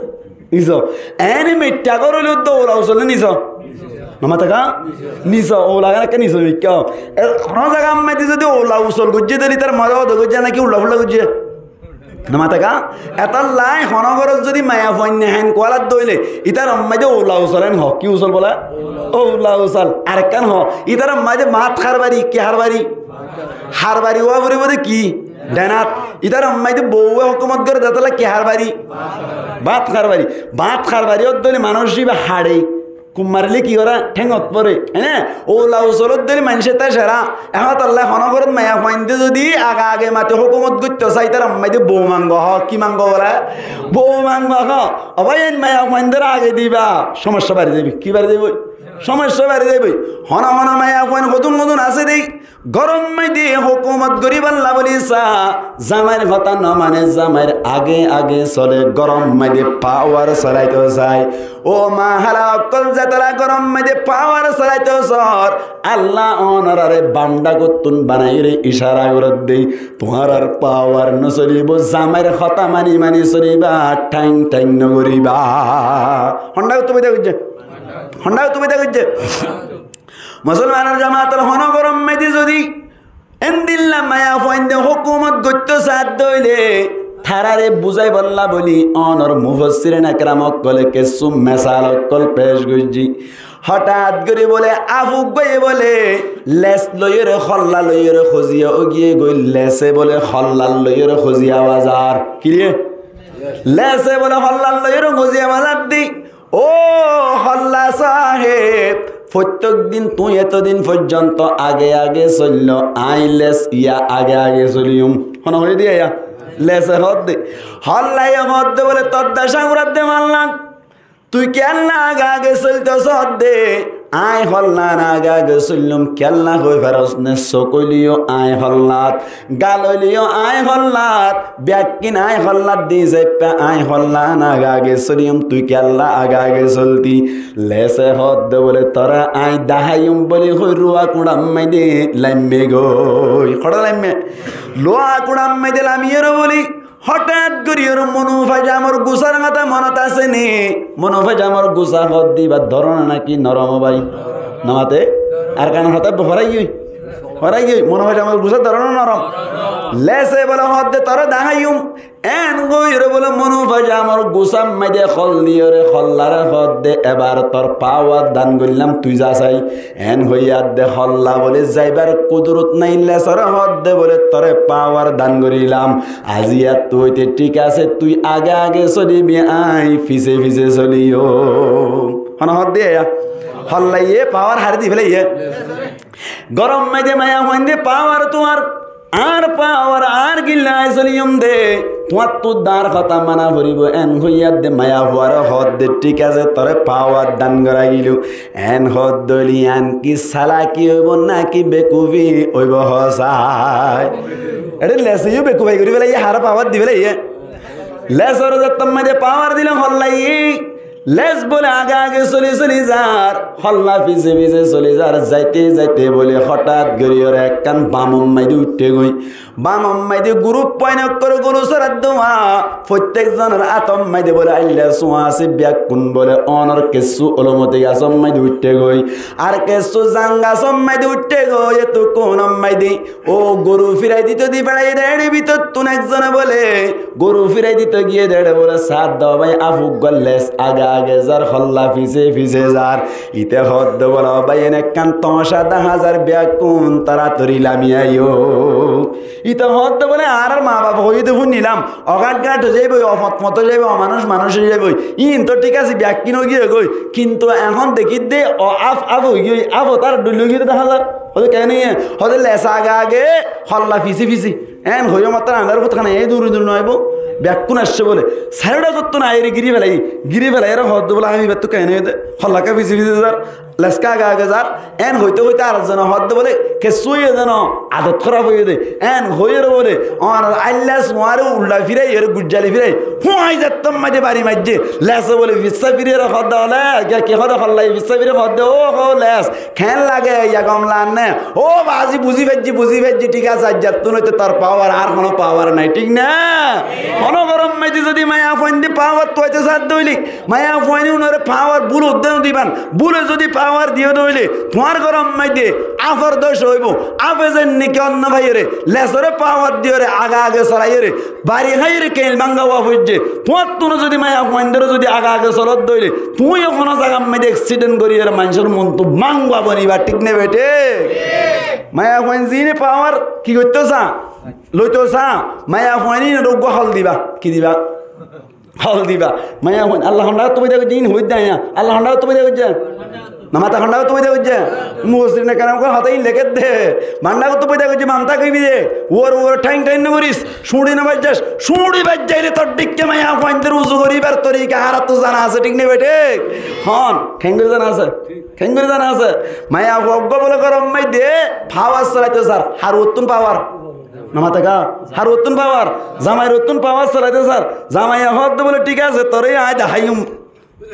Niso. Ene miththá gór óile tó oula usol né niso? Namataká? Niso. Oula gán ekká niso mikká. E, hono zagar maidé zodi oula usol goijjé dé itar maze óde goijjé naki ulla fulla goijjé? Namataká? Etolla hono górot zodi maiyafuain nehén kualadde óile, itar maidé oula usol en hoó. Ki usol bóle? Oula usol. Arekkán hoó, itar maidé bát harbari, ki harbari? Harbari ówa foribó dé ki? Dhenat. Itar maidé bouwe hókumot goré dé etolla ki harbari? Bát harbari. Bát harbari ódde óile manúic ibá haçe. Kum marilé ki goré? Théngot foré. Ene? Oula usol ódde óile maincé tá cera. Ehón tolla hono górot maiyafuainde zodi age age mate hókumot goitto sai, itar maidé bou mango hoó. Ki mango bóle? Bou mango hoó. Ó báiyain, maiyafuaindóre age diba, somossá bari zaibo. Ki bari zaibo? Somossá bari zaiboi. Hono hono maiyafuain hodún hodún asé dé, góror maze hókumot goríballa buli sa, zamair hotá no mane, zamair age age sole, góror maze pawar solaito sai. Ó ma hala ókkol, zetará góror maze pawar solaito sor, Allah onoráre bam dhagottún banaiyóre icára gorédde. Tuáñrar pawar no solibo, zamair hotá mani mani soliba, tháing tháing no goríba. Hon dhagottú foida goijjé? Hon dhagottú foida goijjé? Musolmanor jamaat ol, hono góror maze zodi endilla maiyafuainde hókumot goitto saádde óile, taráre buzáibolla buli onor mufassirin ekram ókkole kessú mesal ókkol pec goijjé. Hotát gorí bole afu uggúaye bole les loiyóre, holla loiyóre hoziya óigiyé goi, lese bole hollar loiyóre hoziya bazar. Kiyé? Lese bole hollar loiyóre hoziya bazar dé, ó holla sáheb, foittók din tuñí etodin foijjonto age age soillo, añí les iya age age soliyum. Hone hoiyé dé iya? Lese hoódde. Hollaye hoódde bole, tor decá gúradde mallan. Tui kiyólla age age soilto soódde? Añí hollan age age soillum, kiyólla hoi faros né? Sókoliyó añí hollat, gal óileyó añí hollat, bekkín añí hollat dí zaibba, añí hollan age age soliyum, tui kiyólla age age solti? Lese hoódde bole, toré añí daháiyum buli hoi luwa kuñçar maze laimme goi. Hoçé laimme? Luwa kuñçar maze lamiyóre buli hotát gorí óre monufajamor gusár hotá monot asé né? Monufajamor gusá hoódde ibá dóron náki norom ó bái? No mate? Arkanor hotá ibá foráiggoi? Foráiggoi. Monufajamor gusá dóron né norom? Lese bole hoódde toré daháiyum. Eén hoiyóre bole monufajamor gusár maze hol diyóre holláre hoódde, ebar tor pawar dan goillám, tui za sai. Eén hoiyé dé holla bole zaibar kudurot nái, lesore hoódde bole toré pawar dan gorílam. Aijjattú óite thík asé, tui age age solibi, añí fise fise soliyum. Hone hoódde iya? Hollaye pawar hári di félaiyé. Góror maze maiyafuainde pawar tuáñr, añár pawar añár gilla añí soliyum dé, tuáñttu dañr hotá mana foribo, eén hoiyé dé maiyafuare hoódde, thík asé, toré pawar dan gorá gilú. Eén hoódde óile yián ki salaki óibo náki bekufi óibo hoó sai? Eçé leseyó bekufai gorí félaiyé, haré pawar di félaiyé. Lesor zettót maze pawar dile hollaye, les bole age age soli soli zar, holla fise fise soli zar, zaite zaite bole hotát gorí óre ekkán bamor maze uiththé goi. Bamor maze gurup fuain ókkol goru sorar dua, fottek zonor átor maze bole ailla suá asé, bekkún bole onor kessú olomoti gasor maze uiththé goi, ar kessú zang gasor maze uiththé goi, etukkunor maze ó goru firai dito di feçaiyé dé, eçé bútottún ekzone bole goru firai dito giyé dé, eçé bole saádde, ó bái, afu uggúa les age age zar, holla fise fise zar. Ite hoódde bole, ó bái, en ekkán tomacá dahá zar, bekkún toratori lami aiyó. Ite hoódde bole, añárar ma bafe hoiyé dé fúinnilam, ogáth gáth ói zaiboi, ofot fot ói zaiboi, omanúic manúic ói zaiboi. Iín to thík asé, bekkín ói giyé goi, kintu ehón dekídde ó af af ói giyói, af ótar dhoil ói giyé dé dahá zar. Hoódde keéne? Hoódde les age age, holla fise fise. Eén hoiyó mattor añárar fut hana ei duri duri no aibó, bekkún aiccé bole. Sairó dhakottún aiyóre gíri felaiyé, gíri felaiyóre hoódde bole, añí ibattú keéne óiye dé, holla ká fise fise zar, les ká age age zar. Eén hoite hoite ar ekzone hoódde bole, kessú óiye dé no, adot hóraf óiye dé. Eén hoiyóre bole, onar ailla suáre uldha firai, ere gujjali firai, fuañi zettót maze bari maijjé. Lese bole fissá firiyóre hoódde bole, ki hoódde, hollaye fissá firi hoódde, ó hó les, keén lage, ya gom lage né? Ó bazi, buzí faijjí, buzí faijjí, thík asé, aijjattún óite tor pawar, ar honó pawar nái, thík né? Honó góror maze zodi maiyafuainde pawar tuaito saádde óile, maiyafuain unore pawar búle uddé no diban. Búle zodi pawar diyó dé óile, tuáñr góror maze afor doc óibo. Afe zenneki onno faiyóre, lesore pawar diyóre, age age solaiyóre, bari háiyore keil báñga ówa foijjé. Tuáñttún zodi maiyafuaindóre zodi age age solódde óile, tuñí yó honó zagar maze eksiden goríyore maincór muntu báñga boniba, thík né beçé? Maiyafuain ziíne pawar ki goittó sa, loitó sa, maiyafuain íinore uggúa hol diba. Ki diba? Hol diba. Maiyafuain, Allah hon dhakottú foida goijjé, íin hoóidde aññí, Allah hon dhakottú foida goijjé. Nomate hondá gottú foida goijjé? Mufasirine keram ókkole hotá ín lekédde. Bondá gottú foida goijjé, manta goibí de. Uore uore tháin tháin no goris. Cúñçi no baijjas. Cúñçi baijjaile tor dhikká maiyafuaindór uzu goríbar torika añáráttu zana asé, thík né bethík? Hon, keéngori zana asé? Keéngori zana asé? Maiyafua uggúa bóle gorom maidde pawar solaito sar. Haruottún pawar. Nomate ká? Haruottún pawar. Zamairttún pawar solaito sar. Zamaiye hoódde bóle, thík asé, toré aññí deháiyum.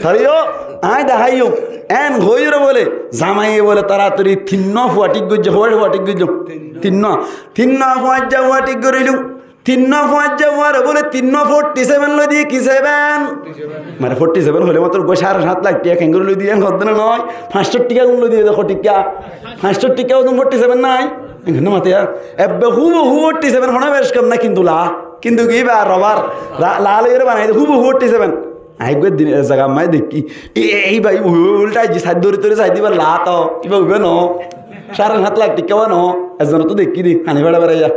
Toré yó aññí deháiyum. Eén hoiyóre bóle, zamaiye bóle toratori tinnúa fua thík goijjé, hoóir fua thík goijjé. Tinnúa. Tinnúa fuañijja fua thík gorílou. Tinnúa fuañijja fuare bóle tinnúa forty seven loi diyé, ki seven? Mane forty seven hoilé mattor uggúa sáre sát lak thiañ keéngori loi diyé, eén hoódde né noó? Fañs cót thiañ gún loi diyé, dekó thík. Fañs cót thiañ ódun forty seven nái? Eén hoódde mate yá. Ebbe húbohú forty seven honó bec kom nái, kintu la. Kintu ki íba robar, la, la loiyóre banaiyé dé húbohú forty seven. Aññí eggúa din ek zagat maze deikkí, e, e, íba, íba ulta aijjé, sait dóri dóri sait dé íba la to, íba uiba no. Sáre sát lak thiañ uiba no. Ekzonottu deikkí dé, hañdi fera fera yá.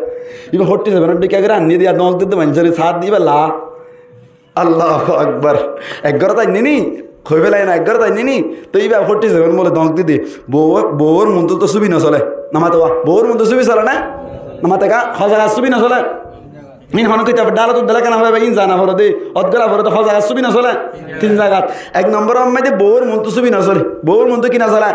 Íba forty seven or dhikká gorí anní dé, ar dóñk dé dé maincóre sait dé íba la. Allahu Akbar. Ek górot ainné ni, hoi félai na, ek górot ainné ni. Toi íba forty seven bóle dóñk dé dé. Bou, bouwor muúntu to subi no sole. Nomate wá, bouwor muúntu subi sole na? Nomate ká, hó zagat subi no sole? Ín honó kitabor dhálat uddá leká no faiba, ín zana foré dé, ót gora foré dé, hó zagat subi no sole? Tin zagat. Ek nombor or maze bouwor muúntu subi no sole. Bouwor muúntu ki no sole?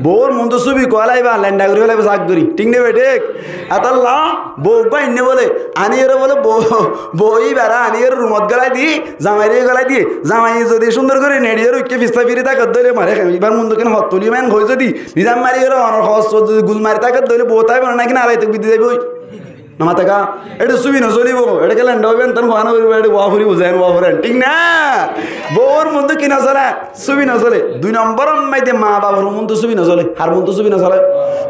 Bouwor muúntu subi kuwá laiba, lenda gorí félaibo zak gorí. Thík né bethík? Etolla bou uggúa ainné bóle, aníyore bóle bou, bou íbare aníyore rumot gólai di, zamaire gólai di. Zamaiye zodi cúndor gorí neçiyóre uikké fissá firi táke dé óile, mare íbar muúntu kén hot tuliyum eén hoi zodi nizam mariyóre onor hos zodi gul mari táke dé óile, bou táibo né náki nalai tok bidi zaiboi? Nomate ká, eçé subi no solibo, eçé ké lenda óibo, entán hoá no foribo, eçé wá foribo, zeén wá foren, thík na? Bouwor muúntu ki no sole? Subi no sole. Dui nombor or maze ma bafor muúntu subi no sole. Har muúntu subi no sole?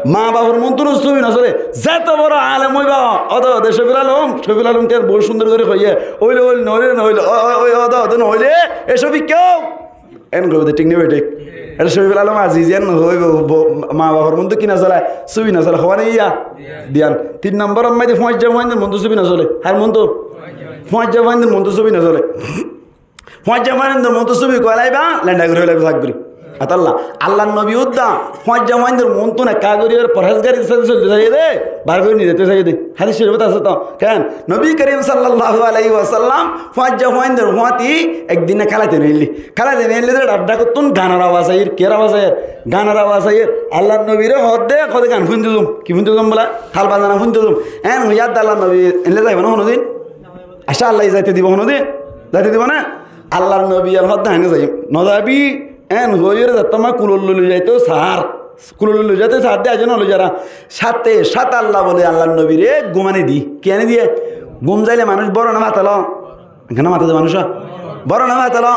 Ma bafor muúntu subi no sole. Zeto boro alem óiba, óde óde Cófil Alom, Cófil Alom te bóut cúndor gorí hoiyé, óile óil, no óile no óil, ó, ó, ói, óde óde no óile, e Cófil keén? Eén hoibo dé, thík né bethík? Eçé Cófil Alom Aziz eén hoibo, bo-, ma bafor muúntu ki no sole? Subi no sole. Hoó na yá? Diyan. Tin nombor or maze fuañijja fuaindór muúntu subi no sole. Har muúntu? Fuañijja fuaindór muúntu subi no sole. Fuañijja fuaindór muúntu subi kuwá laiba, lenda gorí félaibo zak gorí. Etolla Allar nobi uddá fuañijja fuaindór muúntu ekká gorí ar forhézgari sáte solito saiyé dé, bar gorí nizaito saiyé dé. Hádis corifot asé to. Keén? Nobi Kerim sallallahu alaihi wasallam fuañijja fuaindór fúañti ek din kálaite neillé. Kálaite neillé dé dhak dhákottún ganor abas aiyér, kiyór abas aiyér? Ganor abas aiyér. Allar nobire hoódde, hoódde gan fúinto zom. Ki fúinto zom bóle? Tal bazana fúinto zom. Eén hoiyé dé Allar nobi eénle zaibo né honódin? Accá, Allah ye zaite dibo honódin? Zaite dibo na? Allar nobi ar hoódde aññí no zaiyum. No zaibi, eén hoiyóre zettót maze kulot loi loi zaito saár. Kulot loi loi zaito saár de, aijjó no loi zará. Sáte sáte Allah bóle Allar nobire gúm aní diyé. Ki aní diyé? Gúm zaile manúic bóro né matalo? Enkán no mate de manúic? Bóro né matalo?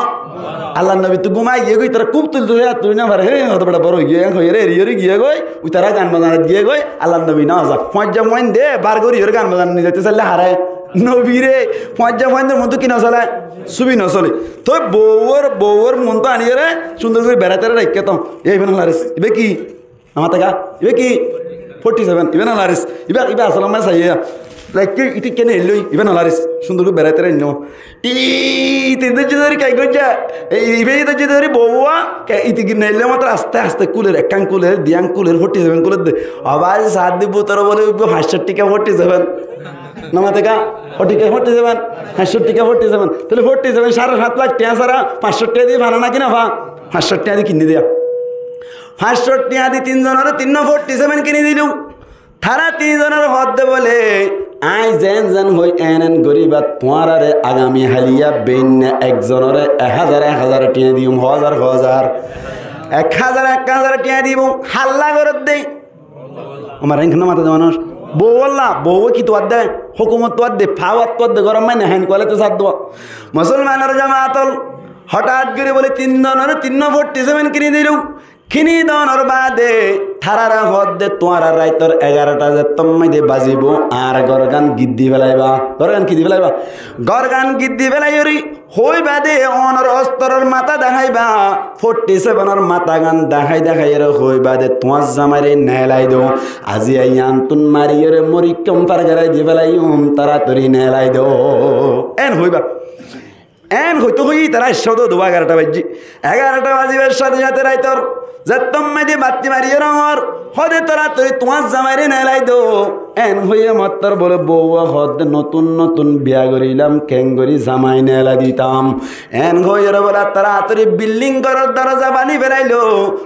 Allar nobittú gúm aigiyé goi, itará kúb tulto saiyé, ar tuli no fare. Hé, hoto bera bóro óigiyoi, eén hoiyóre eriyóre giyé goi, itará gan bazanat giyé goi, Allar nobi no za. Fuañijja fuainde bar gorí yóre gan bazanat nizaito sailé haré? Nobire. Fuañijja fuaindór muúntu ki no sole? Subi no sole. Toi bouwor, bouwor muúntu aníyore cúndor gorí berai terai raikké to. E, iba no laris. Iba ki? Amar taka? Iba ki? Forty seven. Iba no laris. Iba, iba asol amar saiye. Raikké, iti kene elloi. Iba no laris. Cúndor gorí berai terai no. Iti dóijje dóri kai goijja. E, iba dóijje dóri bouwa. Ke, iti gine elloi matro aste aste kuler, ekkán kuler, diyán kuler, forty seven kuler de. Abar saat di bútore bóle, uibbo fañs cót tika forty seven. No mate ka? Forty ka forty seven? Fañs cót tika forty seven. Tóile forty seven, sáre sát lak tiañ sára, fañs cót tiañ di fana naki no fa? Fañs cót tiañ di kinni diya. Fañs cót tiañ di tin zonore tinno forty seven kini dilu. Tara tin zonore hoódde bóle, aññí zeén zeén hoi eén eén goríba, tuáñrare agami haliya beinna ek zonore ek házar ek házar tiañ diyum, hó házar hó házar. Ek házar ek házar tiañ diyum, halla goródde. Umar, eén no mate de manúic. Bou olla, bouwe ki tuadde? Hókumot tuadde, pawar tuadde, gorom maine hain kuwalaito sadduwa. Musolmanor jamaat ol, hotát gorí bóle tin zonore tinno forty seven kini dilu. Kini donor baade tarare hoódde, tuáñra raitor egarota zettót maide bazibo, añár górgan giddi felaiba. Górgan ki di felaiba? Górgan giddi felaiyóre hoóiba de, onor ostoror mata dahaiba, forty seven or matagan dahai dahaiyóre hoóiba de, tuáñr zamaire neelai do. Aziya yiántun mariyóre morikkám fargarai di felaiyum, toratori neelai do. Eén hoóiba. Eén hoito hoiye tará aiccé dé, dé egarota baijjé. Egarota bazibar sáte sáte raitor zettót maze batti mariyóre hoór, hoóde toratori tuáñr zamairé neelai do. Eén hoiyé mattor bóle bouwe hoódde notún notún biya gorílam, keéngorí zamai neelai ditam. Eén hoiyóre bóle toratori bilding góror doroza bani félailo,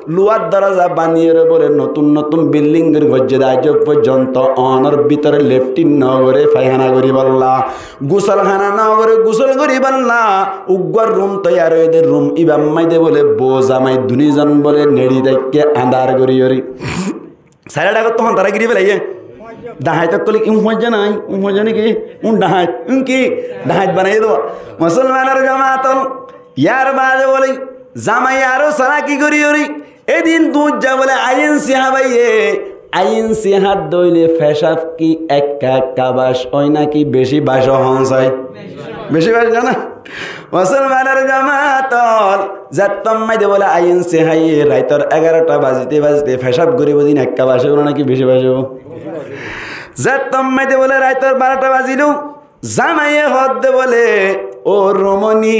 luwar doroza baniyóre bóle notún notún bilding goijjé dé aijjó foijjonto onor bútore leftin nogoré, faihana goríbolla. Gusólhana nogoré, gusól goríbolla uggúa rum toiyar óiye dé, rum íbar maze bóle bou zamai duní zon bóle neçi táikke andár gorí gorí. Sairó dhákottú hon tará giri félaiyé? Dháhait ókkole, iín fuañijja nái, iín fuañijja niki, iín dháhait, iín ki? Dháhait banaiyé dé. Musolmanor jamaat ol, yar baade bóle zamai aró salaki gorí gorí edin duijja bóle aiyénsi hábaiye. Aiyénsi hádde óile fecaf ki ekka ekka bac ói náki beci bac ói, hon sai? Beci bac ói na? Musolmanor jamaat ol, zettót maze bóle aiyénsi háiye, raitor egarota bazite bazite fecaf goríbo dé ín ekka bac óibo náki beci bac óibo? Zettót maze bóle raitor barota bazilo, zamaiye hoódde bóle, "Ó rumoni,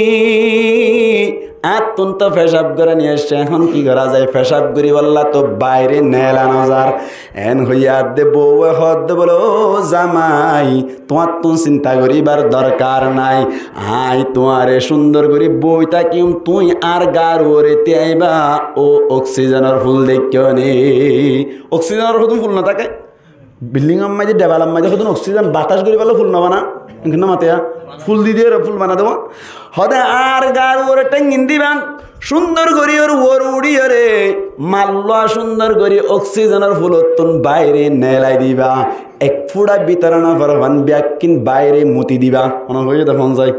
añáttun toó fecaf gorani aiccé, ehón ki gorá zai?" Fecaf goríbolla toó baire neela nozar. Eén hoiyé dé bouwe hoódde bóle, "Ó zamai, tuáñttun sinta goríbar dorkar nái. Aññí tuáñre cúndor gorí boi tákiyum, tuñí añár gaar uore tíaiba, ó oksijenor ful deikkó né?" Oksijenor hodún ful no táke? Bildingor maze, debelor maze hodún oksijen, batas goríbolla ful no bana? Enkén no mate ya? Ful di diyóre ful bana dé. Hoóde añár gaar uore théngin diba, cúndor gorí uore uçí uore mallúa cúndor gorí oksijenor fulottún baire neelai diba. Ek fuça bútore no forfán, biyakkín baire muti diba. Hone hoiyé dé, hon sai?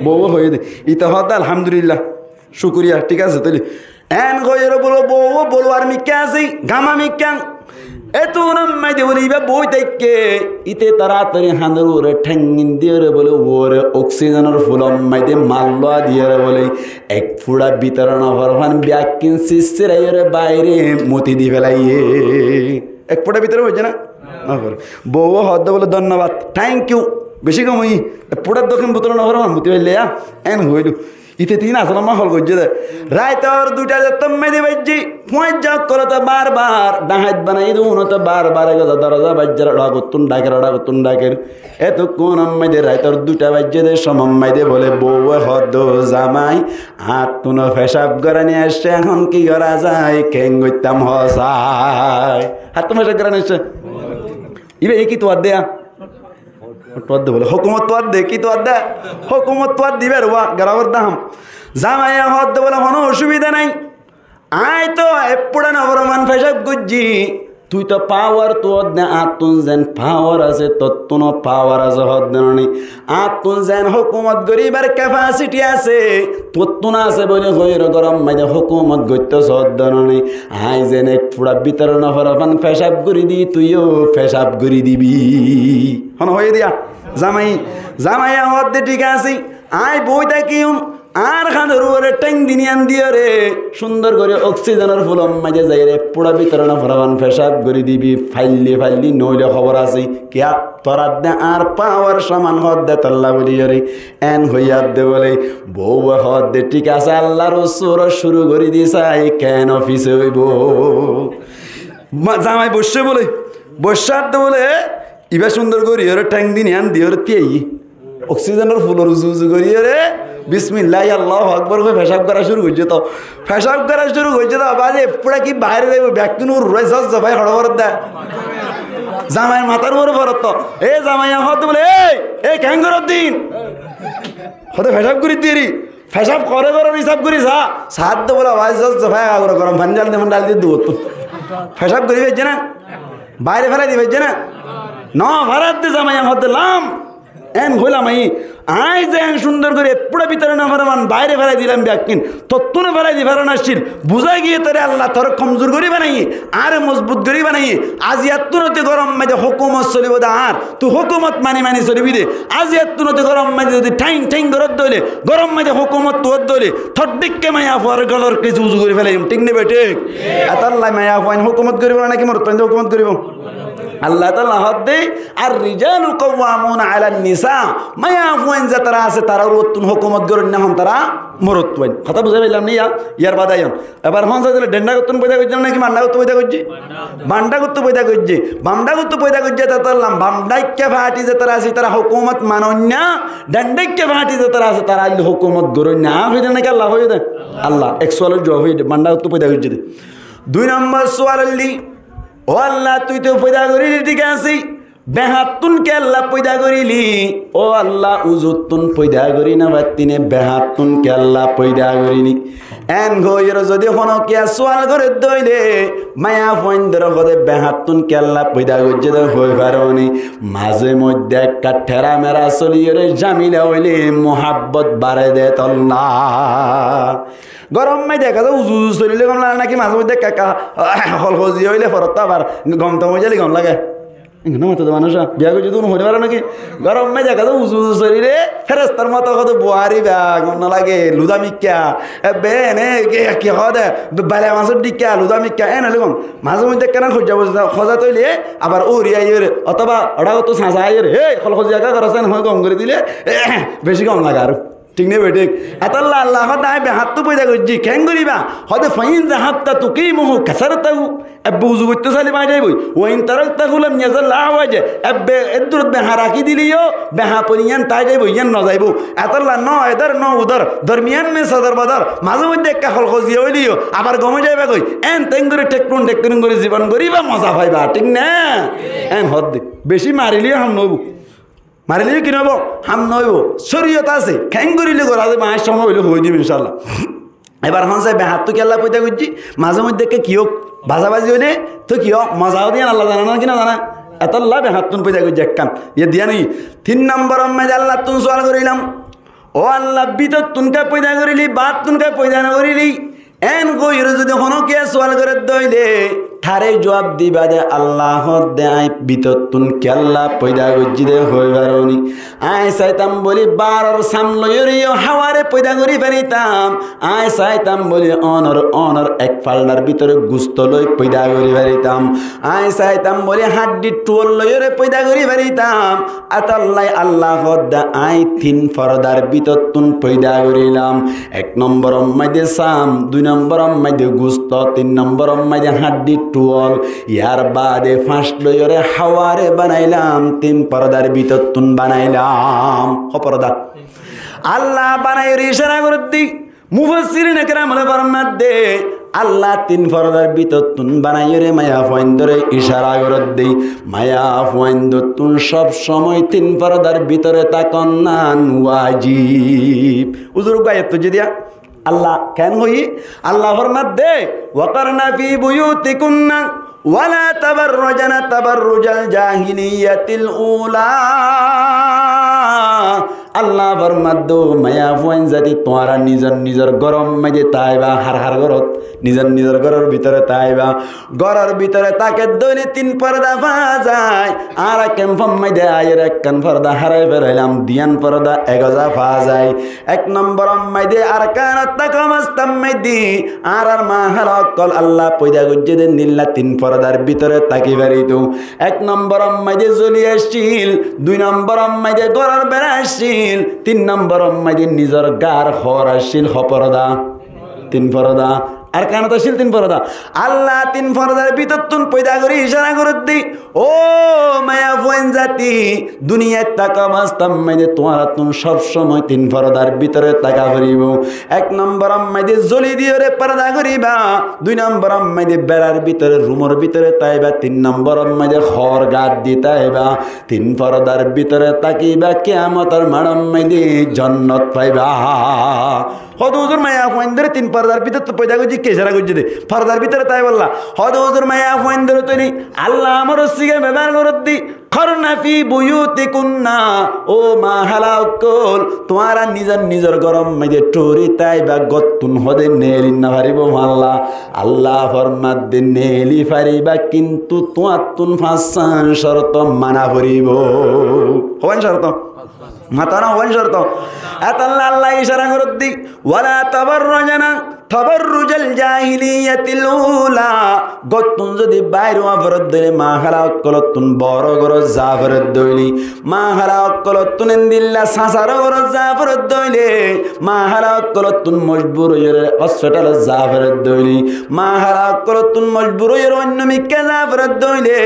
Bouwe hoiyé dé. Ite hoódde alhamdulillah. Cúkuriya, thík asé tóile. Eén hoiyóre bóle bouwe boluwar mikká asé, gama mikká. Etún maze bóle ibá boi táikke, ite toratori hañdor uore théngin diyóre bóle uore oksijenor fulor maze mallúa diyóre bóle ek fuça bútore no forfán, biyakkín sissiraiyóre baire muti di félaiyé. Ek fuça bútore foijjé na? No fore. Bouwe hoódde bóle, "Donnobad, thank you, beci gom óiye. Ek fuça dókin bútore no forfán, muti félaiyé." Eén hoóilo. Ite tin asóle mahól goijjé dé. Raitor duita zettót maze baijjé, fuañijja ókkole toó bar bar dháhait banaiyé dé, uno toó bar bar eggoza doroza baijjé, dhákottún dháker, dhákottún dháker. Etókkúnor maze raitor duita baijjé dé, somot maze bóle bouwe hoódde, "Zamai, añáttuno fecaf gorani aiccé, ehón ki gorá zai, keén goittám hoó sai?" Añáttu fecaf gorani aiccé. Ibá ki tuáñr dé? Tuáñr dé bóle, hókumot tuáñr dé, ki tuáñr dé? Hókumot tuáñr dé, ibár uore gorá foribó dé ham. Zamaiye hoódde bóle, "Honó ocubida nái. Aññí toó ek fuça no forfán fecaf goijjí. Tui toó pawar tuáñr dé, añáttu zeén pawar asé, tottúno pawar asé hoódde noní. Añáttu zeén hókumot goríbar kefasiti asé, tottún asé bóli hoiyóre góror maze hókumot goittó soódde noní. Aññí zeén ek fuça bútore no forfán fecaf gorí di, tuiyó fecaf gorí dibi." Hone hoiyé dé ya? Zamai, zamaiye hoódde, "Thík asé, aññí boi tákiyum, añár hañdor uore théng din yián diyóre, cúndor gorí oksijenor fulor maze zaiyóre, ek fuça bútore no forfán fecaf gorí dibi, faille faille, noóile hóbor asé." Kiyá? Torattú añár pawar soman hoódde tolla bóli gorí. Eén hoiyé dé bóle, bouwe hoódde, "Thík asé, Allar usure cúru gorí di sai, keén fisé óibo?" Ma-, zamai boiccé bóle, boiccé dé bóle, ibá cúndor gorí uore théng din yián diyóre tíaiyé. Oksijenor fulor uzu uzu gorí uore, "Bismillah, Allahu Akbar" hoi fecaf gorá cúru goijjé toó. Fecaf gorá cúru goijjé toó, baade ek fuça ki baire zaibo, biyakkún uçí zozofai hoçé foribó dé. Zamair matár uore foribó toó. E zamaiye hoódde bóle, "Ei, ei, keén goródde iín?" Hoódde, "Fecaf gorí diyóre." Fecaf goré goré hísab gorí sa, saádde bóle, "Bái, zozofai agoró gorom faní dál de, faní dál de dúottú." Fecaf gorí faijjé ná? Baáre félai di faijjé ná? Noó, félai di zamaiye hoódde lam. Eén hoilam aññí, aññí ze eén cúndor gorí ek fuça bútore no fore, baáre félai dilam beggín. Tottúne félai di fare naccíl. Buzá giyé toré Allah toré komzur gorí banaiyé, añáre mozbut gorí banaiyé. Aijjattú noóti góror maze hókumot solibó de añár. Tui hókumot mani mani solibi de. Aijjattú noóti góror maze zodi tháin tháin goródde óile, góror maze hókumot tuwódde óile, tor dhíkka maiyafuar gólor kesi uzu gorí félaiyum. Thík né bethík? Etálla maiyafuain hókumot goríbo náki morotfuainde hókumot goríbo? Allah taala hoódde, "الرجال قوامون على النساء." Maiyafuain ze tará asé, tarár uottún hókumot goróinna hon tará morotfuain. Hotá buzái faillám né? Yá, yar baade aiyón. Ebar hon saidóle dhendhágottún foida goijjé né náki bandhágottú foida goijjé? Bandhágottú foida goijjé. Bandhágottú foida goijjé, etolla bandháikka fathi ze tará asé, tará hókumot manoinna, dhendháikka fathi ze tará asé, tará aile hókumot goróinna. Añí hoiyí dé náki Allah hoiyé dé? Allah. Ek sualor juab hoiyé dé, bandhágottú foida goijjé dé. Dui nombor sual óilde, ó Allah, tui to foida goríli, thík asé, behattún kiyólla foida goríli? Ó Allah, uzuttún foida gorí nofaitté né, behattún kiyólla foida goríli? Eén hoiyóre zodi honókiye sual goré dé óile, maiyafuaindóre hoó dé behattún kiyólla foida goijjé dé hoi faróni? Mazé moidde ekká theramera soliyóre zamila óile muhabbot baré dé tolla. Góror maze dehá za uzu uzu solile gom lage náki mazé moidde ekká ekká holhoziya óile forottá abar gom tom ói zaile gom lage? Enggán no mato de manúic, biya goijjé de uno hoito fare náki? Góror maze dehá za uzu uzu solile ferestar moto hoó de buari ba gom no lage, ludá mikká. Ebbe ene ki, ki hoó de, bele masór dhikká, ludá mikká, en óile gom. Mazé moidde ekkána hoijja boijja hoza toile abar uri aiyóre, otóba odhá gottú sañsa aiyóre, "Hei, holhoziya kiyá gorós?" en hoi gom gorí dile, beci gom lage aró. Thík né bethík? Etolla Allah hoó dé añí behattú foida goijjí. Keéngorí ba? Hoó dé, "Fa in zahabta tuqimuhu kasartahu." Ebbe uzu goittó sailé báñgi zaiboi. "Wa in taraktahu lam yazal a'waja." Ebbe eddúrot beha rakí dile yó, beha fori yián tái zaiboi, yián no zaibou. Etolla no edór, no udór, dormiyán me sodor bodor. Mazé moidde ekká holhoziya óile yó, abar gom ói zaiba goi. Eén teéngorí thekkurún thekkurún gorí zibon goríba, moza faiba. Thík né? Eén hoó dé. Beci marile yó ham no óibo. Marile yó ki no óibo? Ham no óibo. Córiyot asé, keéngoríle gorá zaibo, añí cómot óile hoi dim incállah. Ebar hon sai behattú kiyólla foida goijjí, mazé moidde ekká ki ók, bazabazi óile to ki ók, moza ók de yián Allah zane náki no zane? Etolla behattún foida goijjí ekkán. Yé diyan óiye. Tin nomboror maze Allattún sual gorílam. Ó Allah, bítottún kiyá foida goríli, baattún kiyá foida no goríli? Eén hoiyóre zodi honókiye sual goré dé óile, taré juab diba dé, Allah hoó dé añí bítottún kiyólla foida goijjí dé hoi faróni? Añí saitam bóli baaror sam loiyóre yó háware foida gorí faritam. Añí saitam bóli onor, onor ek faldar bútore gusto loi foida gorí faritam. Añí saitam bóli haddhir thuol loiyóre foida gorí faritam. Etolla Allah hoó dé añí tin fordar bútottún foida gorílam. Ek nomboror maze sam, dui nomboror maze gusto, tin nomboror maze haddhir thuol, yar baade fañs loiyóre háware banailam, tin fordar bútottún banailam. Hó forda? Allah banaiyóre icára gorédde. Mufassirin ekram ókkole formadde, Allah tin fordar bútottún banaiyóre maiyafuaindóre icára gorédde. Maiyafuaindóttun sob somoi tin fordar bútore tákonnan wajib. Uzur, uggwá ayat foijjí diya. Allah keén hoiyé? Allah formadde, "Waqarna fi buyutikunna wala tabarrajna tabarrujal jahiliyatil ula." Allah formadde, maiyafuain zati, tuáñra nizor nizor góror maze táiba, har har górot, nizor nizor góror bútore táiba. Góror bútore táke dé óile tin forda fa zai. Añára kemfor maze aiyóre ekkán forda hárai felailam, duiyan forda egoza fa zai. Ek nomboror maze Arkanot táka obostár maze añárar ma hala ókkol Allah foida goijjé dé endilla tin fordar bútore táki faritou. Ek nomboror maze zoli accíl, dui nomboror maze góror bera accíl, tin nomboror maze nizor gaar hoor accíl. Hó forda? Tin forda. Arkanot accíl tin forda. Allah tin fordar bútottún foida gorí icára gorédde, ó maiyafuain zati, duniyait táka obostár maze tuáñrattún sob somoi tin fordar bútore táka foribó. Ek nomboror maze zoli diyóre forda goríba, dui nomboror maze berar bútore, rumor bútore táiba, tin nomboror maze hoor gaar di táiba, tin fordar bútore tákiba, kiyamotor maçor maze jonnot faiba. Hó de uzur, maiyafuaindóre tin fordar bútottú foida goijjé, ki icára goijjé dé? Fordar bútore táibolla. Hó de uzur, maiyafuaindóre tóile Allah amoror siga bebohár gorédde, "Qarna fi buyutikunna." Ó ma hala ókkol, tuáñra nizor nizor góror maze thóri táiba, górottún hó de neeli no faribó falla. Allah formadde, neeli fariba, kintu tuáñttún fañssán corto mana foribó. Hoán corto? Matana hoán corto? Etolla Allah icára gorédde, "Wala tabarrajna تبرج الجاهلية الأولى. Góttun zodi bair ówa foredde óile, mahala ókkolottun boro górot za foredde óile, mahala ókkolottun endilla sasar górot za foredde óile, mahala ókkolottun mojbur óiyore hospitalot za foredde óile, mahala ókkolottun mojbur óiyore oinno mikká za foredde óile,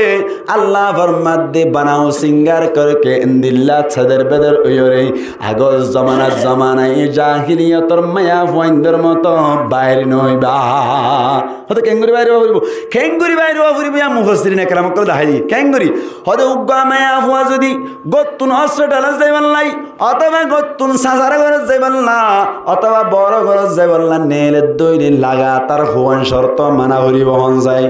Allah formadde, بناؤ سنگار کر کے endilla seder beder óiyore, agor zomanar zomana e jahiliyotor maiyafuaindor moto bair no óiba. Hóde kengori bair ówa foribo? Kengori bair ówa foribo? Yián mufassirin ekram ókkole dahái diye. Kengori? Hóde uggwá maiyafua zodi góttun hospitalot zaiballá, otoba góttun sasar górot zaiballá, otoba boro górot zaiballá, neeledde óile lagatar huán corto mana foribo. Hon sai?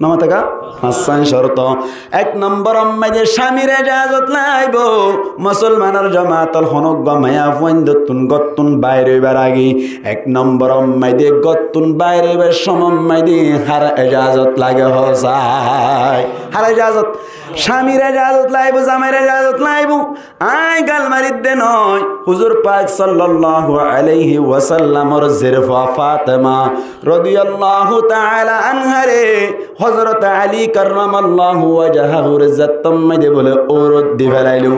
Nomataká? Fañssán corto. Ek nombor ot maze camir ejazot laibo. Musolmanor jamaat ol, honó uggwá maiyafuaindottun góttun bair óibar age ek nombor ot maze, góttun bair óibar cómot maze hár ejazot lage hó sai? Hár ejazot? Camir ejazot laibo, zamair ejazot laibo. Añí gal maridde noó, huzur pak sallallahu alaihi wasallamor zerfua Fatema rodiyallahu taala anhare Hozrot Ali karramallahu wajahahure zettót maze bóle óu rod di felailo,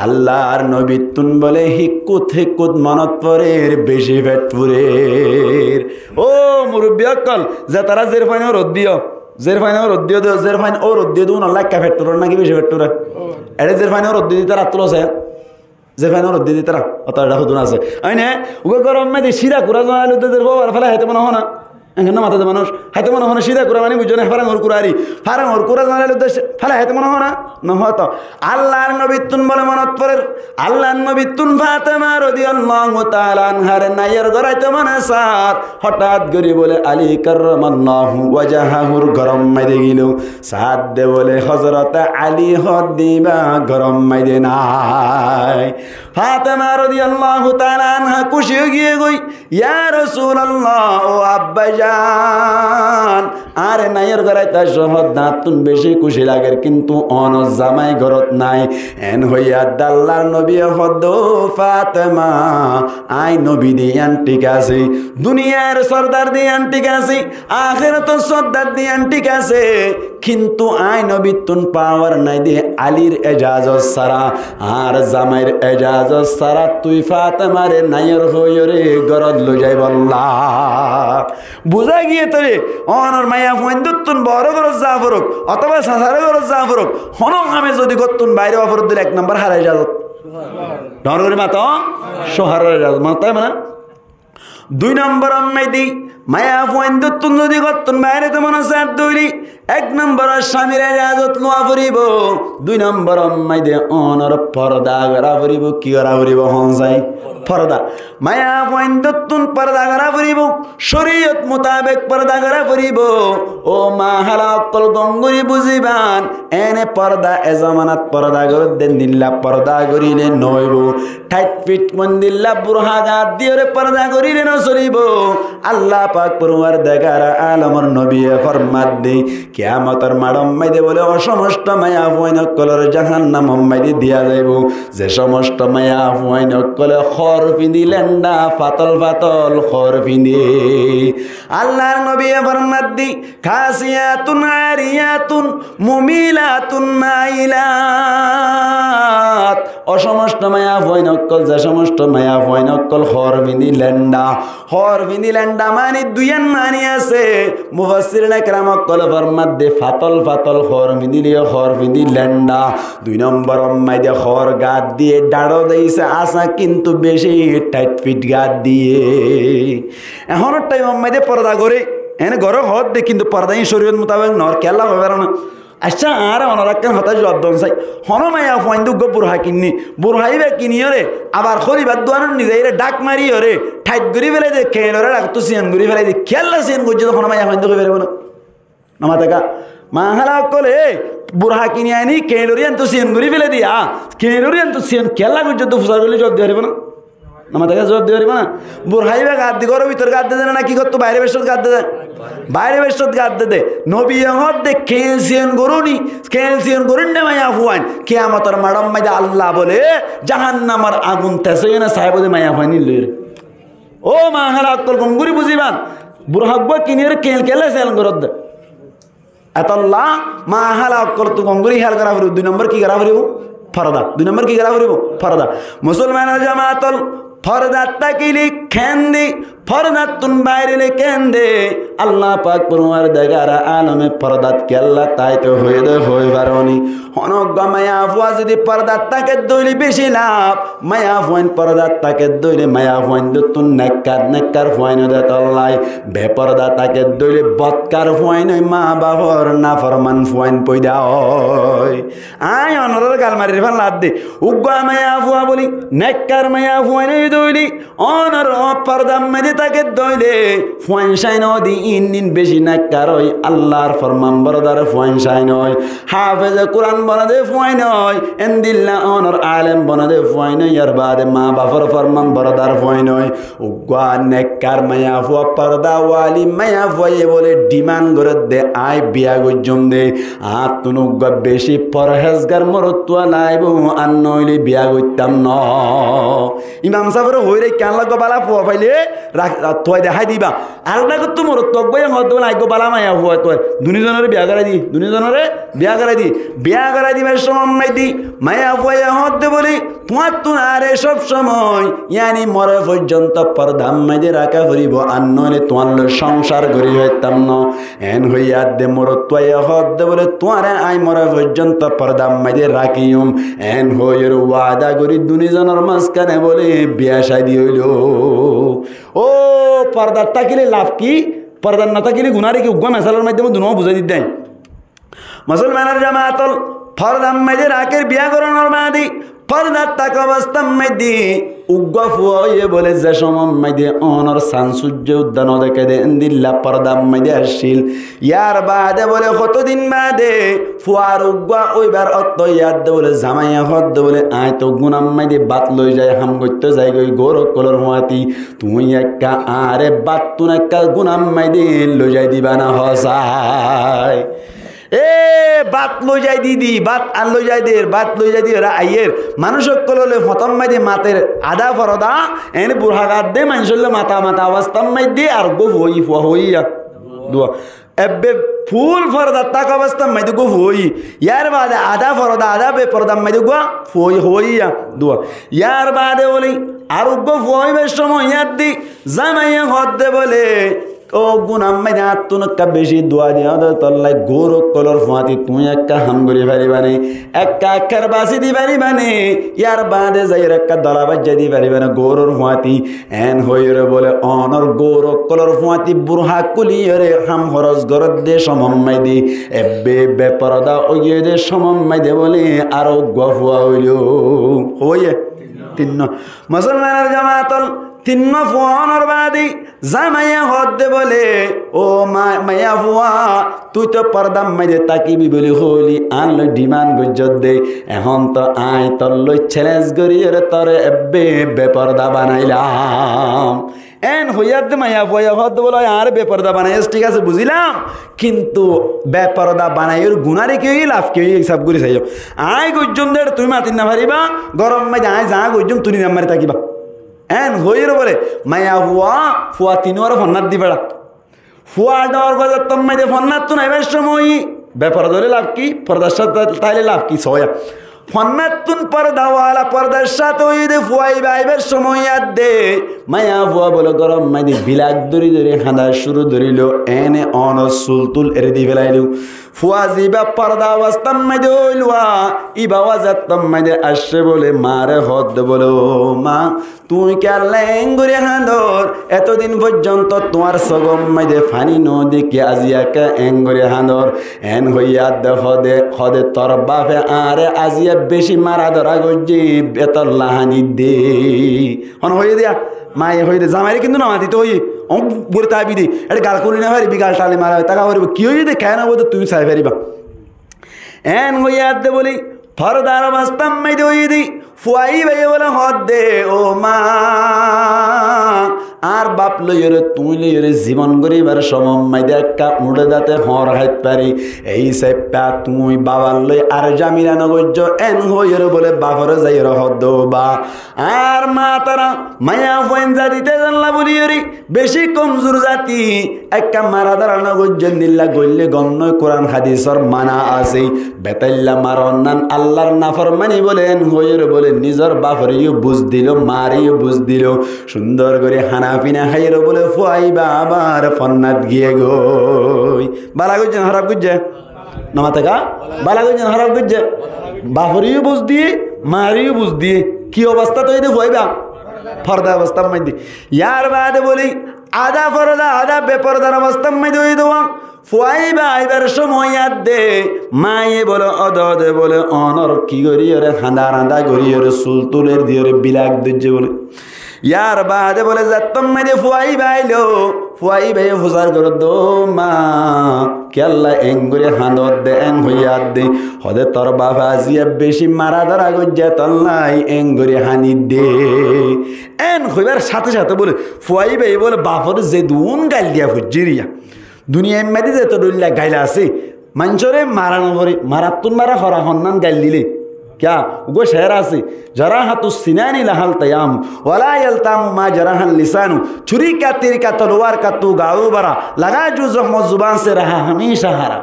Allar nobittun bóle hikkút hikkút monot forer, beci fet furer. Ó murubbi ókkol, ze tará zerfuain óu rod diyo, zerfuain óu rod diyo de, zerfuain óu rod diyo de, unolla ekká fet furer naki beci fet furer? Ere zerfuain óu rod diyo de, tará tuló sai. Zerfuain óu rod diyo de tará, ótara hudun asé. Óine, uggwá góror maze cída kura zanailodde zerfua, félai háito mone hoó na. Enggán no mate de manúc. Háito mone hoó na, cída kura mani buijjó né, farangor kura ari. Farangor kura zanailodde félai háito mone hoó na. No hoó to. Allar nobittun bóle monot forer. Allar nobittun Fatema rodiyallahu taala anhare naiyor górot aito mone sar. Hotát gorí bóle Ali karramallahu wajahahur góror maze gilo. Saádde bóle Hozrot Ali hoódde íba góror maze nái. Fatema rodiyallahu taala anha kúci ói giyé goi. Ya Rosulallah, ó abbajan, añáre naiyor górot aito hoódde añáttun beci kúci lager, kintu onor zamai górot nái. En hoiyé de Allar nobiye hoódde, ó Fatema, añí nobi de yián thík asé, duniyair sordar de yián thík asé, ahérator sordar de yián thík asé, kintu añí nobittun pawar nái de Alir ejazot sára, añár zamair ejazot sára tui Fatemare naiyor hoiyóre górot loi zaibolla. Buzá giyé tóile, onor maiyafuaindottun boro górot za forok, otoba sasar górot za forok, honó hame zodi góttun bair ówa foredde óile ek nombor hár ejazot? Dóñr gorí mato, cóuharor ejazot. Mane, tai mane? Dui nombor ot maze, maiyafuaindottun zodi góttun bair óito mone sar de óile, ek nombor ot camir ejazot lowa foribo, dui nombor ot maze onor porda gora foribo, ki gora foribo, hon sai? Porda. Maiyafuaindottun porda gora foribo, coriyot mutabek porda gora foribo. Ó mahala ókkol, gom gorí buziban, ene porda, e zomanat porda goredde endilla porda goríle no óibo. Thait fit endilla burha gat diyóre porda goríle no solibo. Allah pak forwardegar alomor nobiye formadde, kiyamotor maçot maze bóle ó somosto maiyafuain ókkolore jahannamot maze diya zaibo. Ze somosto maiyafuain ókkole hór findi lenda, fatol fatol hór findi. Allar nobiye formadde, كاسيات عاريات مميلات مائلات. Ó somosto maiyafuain ókkol, ze somosto maiyafuain ókkol hór findi lenda, hór findi lenda mani duiyan mani asé. Mufassirin ekram ókkole formadde, fatol fatol hór findi liyo, hór findi lenda. Dui nombor ot maze hór gat diye, dhaço de ise asa, kintu beci thait fit gat diye. Ehónor thaim ot maze porda goré, ene goré hoódde, kintu porda iín coriyot mutabek noó, kiyólla hoibar na? Accá, añára onora ekkán hotár juab don sai. Honó maiyafuainde uggwá burha kinné, burha íba kiniyóre abar hólibar duanot nizaiyóre dhák mariyóre thait gorí félai de, keñloré dhakottú siyan gorí félai de, kiyólla siyan goijjé de honó maiyafuainde hoi faribó na? Nomataká? Mahala ókkole, e, burha kini aní keñlori iántu siyan gorí félai de, a, keñlori iántu siyan kiyólla goijjó de fusar goille juab di faribó na? Nomataká, juab di faribó na? Burha íba gat di góror bútore gat de de na, naki gottú baire beccót gat de de? Baire beccót gat de de. Nobiye hoódde keñl siyan goróni, keñl siyan gorónne maiyafuain, kiyamotor maçot maze Allah bóle jahannamor agun tesói ene saibó de maiyafuain ín loire. Ó mahála ókkol, gom gorí buzíban. Burhá uggúa kiniyóre kel-, kelle selon goródde. Etolla mahála ókkolottú gom gorí héyal gorá foribó. Dui nombor ki gorá foribó? Forda. Dui nombor ki gorá foribó? Forda. Musolmanor jamaat ol, fordat tákile keén de, fordattún baáire óile keén de? Allah pak forwardigare alome fordat kiyólla táito hoiyé de hoi faro ni? Honó uggúa maiyafua zodi fordat táke de óile beci laf, maiyafuain fordat táke de óile maiyafuaindottún nekkar nekkar fuain óde tollai. Beforda táke de óile bodkar fuain ói, mabafor naforman fuain foida ói. Añí onorár gal marir fán ladde. Uggúa maiyafua bóli nekkar maiyafuain ói de óile, onor fordar maze táke de óile, fuain sáin ódi innin beci nekkar ói, Allar forman bordar fuain sáin ói, hafeze Kuran bone de fuain ói, endilla onor alem bone de fuain ói, yar baade mabafor forman bordar fuain ói. Uggúa nekkar maiyafua, fordawali maiyafuaye bóle dhiman gorédde, añí biya goijjóm de, añáttun uggúa beci forhezgar morotfua laibó, ar noóile biya goittám noó. Imam sáfore hoói raikké, añálla uggúa bála fua faile rak-, tuai dehái diba. Ar uggúa morotfua uggúaye hoódde bóle, añí uggúa bála maiyafua tuai, duní zonoré biya gorái di, duní zonoré biya gorái di. Biya gorái dibar somot maze de maiyafuaye hoódde bóle, tuáñttun añáre sob somoi, yáni more foijjonto fordar maze raká foribó, ar noóile tuáñr loi songsar gorí faittám noó. Eén hoiyé de morotfuaye hoódde bóle, tuáñre añí more foijjonto fordar maze rakiyum. Eén hoiyóre wada gorí duní zonor mazkane bóle biya cádi óilo. Ó, fordat tákile laf ki? Fordat no tákile guná ki? Uggúa mesalor maze dunuwa buzái di de añí. Musolmanor jamaat ol, fordar maze raker biya gorónor baade, fordat táka obostár maze uggúa fua óiye bóle ze somot maze onor san súijje uddá no deké de endilla fordar maze accíl. Yar baade bóle hoto din baade fuar uggúa óibar otto yadde bóle zamaiye hoódde bóle, añí to gunar maze bát loi zai ham goitté zaigói gour ókkolor fuáti, tuñí ekká añáre báttun ekká gunar maze loi zai diba na hosai? E, bát loi zai di di, bát ar loi zai der, bát loi zai di, ora aiyér. Manúic ókkol óile fotór maze mater adá forda, ene burhá gadde manúic óile mata mata obostár maze ar uggúa fua óiye, fua hoóiya. Dua. Ebbe ful fordat táka obostár maze uggúa fua óiye. Yar baade adá forda, adá befordar maze uggúa fua óiye, hoóiya. Dua. Yar baade bóle ar uggúa fua óibar somoi yadde zamaiye hoódde bóle, ó, gunar maze añáttun ekká beci dua diyó de tollai, gour ókkolor fuáti tuñí ekká ham gorí faribá né, ekká ekkár basi di faribá né, yar baade zaiyóre ekká dola baijja di faribá né gouror fuáti. Eén hoiyóre bóle onor gour ókkolor fuáti burhá kúliyóre ham horos gorédde somot maze, ebbe beforda óiye de somot maze bóle ar uggúa fua óilo. Hoóiye? Tinnúa. Musolmanor jamaat ol, tinnúa fua ónor baade zamaiye hoódde bóle, ó ma-, maiyafua, tui to fordar maze tákibi bóli hoóili, añár loi dhiman goijjós de, ehón to añí tor loi célenj goríyore tore ebbe beforda banailam. Eén hoiyé de maiyafuaye hoódde bóle, ói añáre beforda banaiyós, thík asé, buzílam, kintu beforda banaiyór gunáre ki óiye, laf ki óiye, hísab gorí saiyó. Añí goijjóm de, tuñí mati no faribá, góror maze añí za goijjóm, tuñí niram mari tákiba. Eén hoiyóre bóle maiyafua fua tinnúare fonnát di fela. Fua dhoóñr gozottór maze fonnáttun aibar somoi beforda óile laf ki, fordar sáte táile laf ki, soóya. Fonnáttun fordawala fordar sáte óiye de fua ibá aibar somoi yadde maiyafua bóle góror maze bilak dóri dóri hañda cúru gorílo, ene onor sul tul eri di felailo. Fua zibá forda obostár maze óilwa, ibá wazattór maze aiccé bóle, maáre hoódde bóle, ó ma, tuñí kiyólla eéngorí hañdor? Etodin foijjonto tuáñr sógor maze faní no dekí, aijja ekká eéngorí hañdor? Eén hoiyé de hoóde, hoóde tor bafe añáre aijja beci mara dóra goijjé, etolla hañdidde. Hone hoiyé de, maiye hoiyé de, zamaire kintu no matito hoiyé, ó buri tábi de, ete gal kúli no faribí, gal thali mara táka foribó, ki hoiyé de, keén óibo de, tuñí sai faribá. Eén hoiyé de bóli, fordar obostár maze óiye de, fua ibáye bóle hoódde, ó ma, Añár baf loiyóre, tuñí loiyóre zibon goríbar cómot maze ekká uñçe dáte hoóñr háit fari. Ei saiffá tuñí babar loi ar zamela no goijjó, en hoiyóre bóle bafore zaiyóre hoódde, "Ó ba, añár maa tará maiyafuain zadi te zalla buliyóre beci komzur zati, ekká mara dóra no goijjó, endilla goille gom noó, Kuran hadisor mana asé. Betailla mara onnán Allar naformani bóle," en hoiyóre bóle nizor baforeyó buz dilo, maareyó buz dilo. Cúndor gorí hána fina háiyore bóle fua íba abar fonnat giyé goi. Bála goijjé né háraf goijjé? No mate ká? Bála goijjé né háraf goijjé? Baforeyó buz diyé, maareyó buz diyé. Ki obostát óiye de fua íba? Forda obostát maze de. Yar baade bóle adá forda, adá befordar obostát maze de óiye de. Fua íba aibar cómot yadde, maaye bóle ódode bóle onor ki goríyore, hañda hañda goríyore, sul tuler diyore bilak dóijje bóle. Yar baade bóle zattót maze fua íba ailo, fua íbaye fusár goródde, "Ó ma, kiyólla en gorí hañdodde, en hoiyadde?" Hoóde, "Tor bafe aziya beci mara dóra goijjé, tollai en gorí hañdidde." En hoibar cáte cáte bóle fua íbaye bóle bafore zedún gail diya foijjé riya. Duniyair maze zeto dhoilla gail asé, maincóre mara no fore, marattún mara hora honnán gail dile. Kiyá? Uggwá ceér asé, "Jarahatus sinani lahal tayamu, wala yaltamu ma jarahal lisanu, churi ka tir ka talwar ka tu garu bara, laga ju zohmo zuban se raha hamisha hara."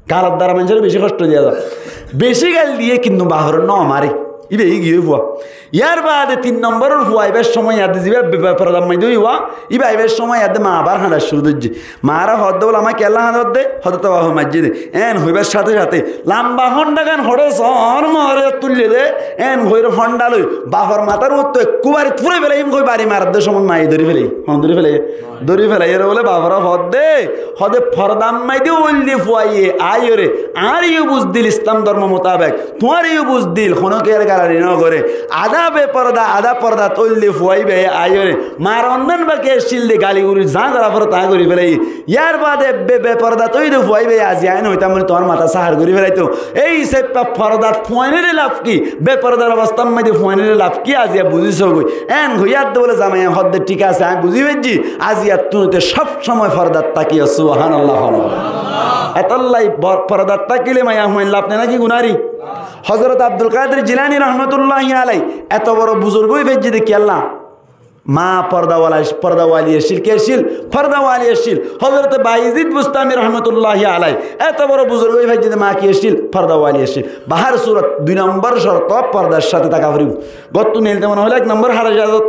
Galor dara maincóre beci hoctho diya za. Beci gail diye kintu bafore no mare. Íba ói giyé fua. Yar baade tin nomboror fua aibar cómot yadde, ziba be-, befordar maze de óiye, íba aibar cómot yadde maa abar hañdar cúru dóijje. Maare hoódde bóle, "Ama kiyólla hañdodde?" Hoóde, "Tor bafe maijjé de." En hoibar cáte cáte lamba hondagan hoçé sór moore tuille de, en hoiyóre honda loi bafor matár uore ekkú bari fúrai felaiyum hoi bari maredde cómot maaye dóri felaiyé. Hone dóri felaiyé? Dóri felaiyóre bóle bafore hoódde, hoóde, "Fordar maze de óilde fuaye aiyóre añáreyó buz dil Islam dórmo mutabek, tuáñreyó buz dil, honókiyóre galari no goré. Adá beforda, adá fordat óilde fua íbaye aiyóre mara onnán baki accíl de, gali guri za gora fore taá gori felaiyé. Yar baade be-, befordat óiye de fua íbaye aziya en hoitám mane tuáñr matá sahar gori felaito. Ei saiffá fordat fuainore laf ki, befordar obostát maze de fuainore laf ki, aziya buzí só goi." En hoiyadde bóle zamaiye hoódde, "Thík asé, añí buzí faijjí, aziyattún óite cób cómot fordat tákiyo." Subhánallah hoó. Etollá bor-, fordat tákile maiyafuain laf né náki gunári? Hozorot Abdul Kadir Jilani rahmatulláhi alai eto boro buzurg ói faijjé de kiyólla? Maa fordawala, fordawali accíl, ki accíl? Fordawali accíl. Hozorote Bayezid Bustami rahmatulláhi alai eto boro buzurg ói faijjé de maa ki accíl? Fordawali accíl. Bahár surot, dui nombor corto fordar cáte táka foribó. Góttu neilde mone hoilé ek nombor hára ijazot.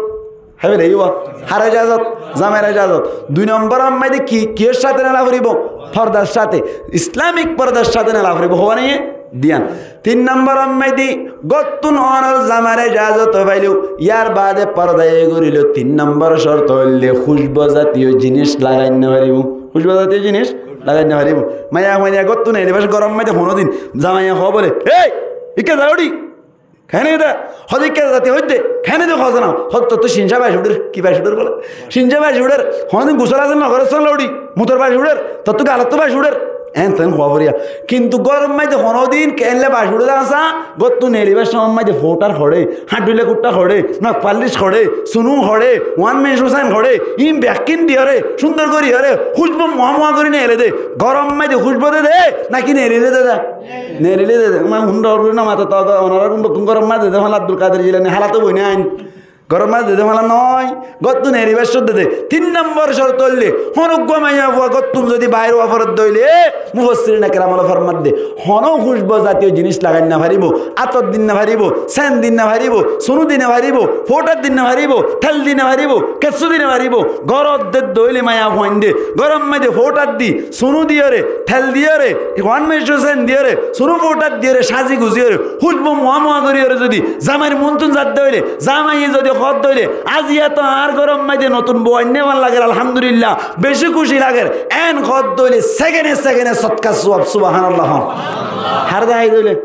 Hé bóle, íba hára ijazot, zamair ijazot. Dui nombor ammáide ki, kiyór cáte nela foribó? Fordar cáte. Islamik fordar cáte nela foribó. Hoó naiye? Diyan. Tin nombor ammáide góttun onor zamair ijazot failo, yar baade forda e gorilo. Tin nombor corto óilde kúcbo zatiyo jinis lagai no faribó. Kúcbo zatiyo jinis lagai no faribó. Maiyafuain góttun neile bas gorom maide honódin zamaiye hoó bóle, "Ei, ikká za uçí." Kene de, hoóde ikká zati hoóidde, kene de hoóze na, hoóde tottú cinca bac uçér, ki bac uçér bóle? Cinca bac uçér, honódin gusól asól no gorós na lori, mutor bac uçér, tottú galottú bac uçér, en ten hoó foriya. Kintu góror maide honódin kene bac uçé de asá, góttu neelibar cómot maide fouthar hoçé, hañdhuilla kuththá hoçé, nok fallic hoçé, sunú hoçé, wan mec usain hoçé, in bekkín diyóre, cúndor gorí yóre, kúcbo muá muá gorí neele de, góror maide kúcbo de de, náki neelile de de? Neelile de de, ma hun dor gori no mate to, onorá gun bekkún góror maze de fala Abdul Kadir Jilani hala to boi nai. Góror maze de fala noi, góttu neelibar códde de. Tin nombor corto óilde, honó uggwá maiyafua góttun zodi bair ówa foredde óile, mufassirin ekram ókkole formadde, honó kúcbo zatiyo jinis lagai no faribó, átot di no faribó, sent di no faribó, sunú di no faribó, fouthar di no faribó, tel di no faribó, kessú di no faribó. Górot dedde óile maiyafuainde, góror maze fouthar di, sunú diyóre, tel diyóre, wan mec usain diyóre, sunú fouthar diyóre, cázi guziyóre, kúcbo muá muá goríyore zodi zamair muúntun zadde óile, zamaiye zodi hoódde óile, "Aziya to añár góror maze notun bou ainné, fán lager, alhamdulillah, beci kúci lager," en hoódde óile, sekene sekene sodka suwab, subhánallah hon. Háre deháide óile?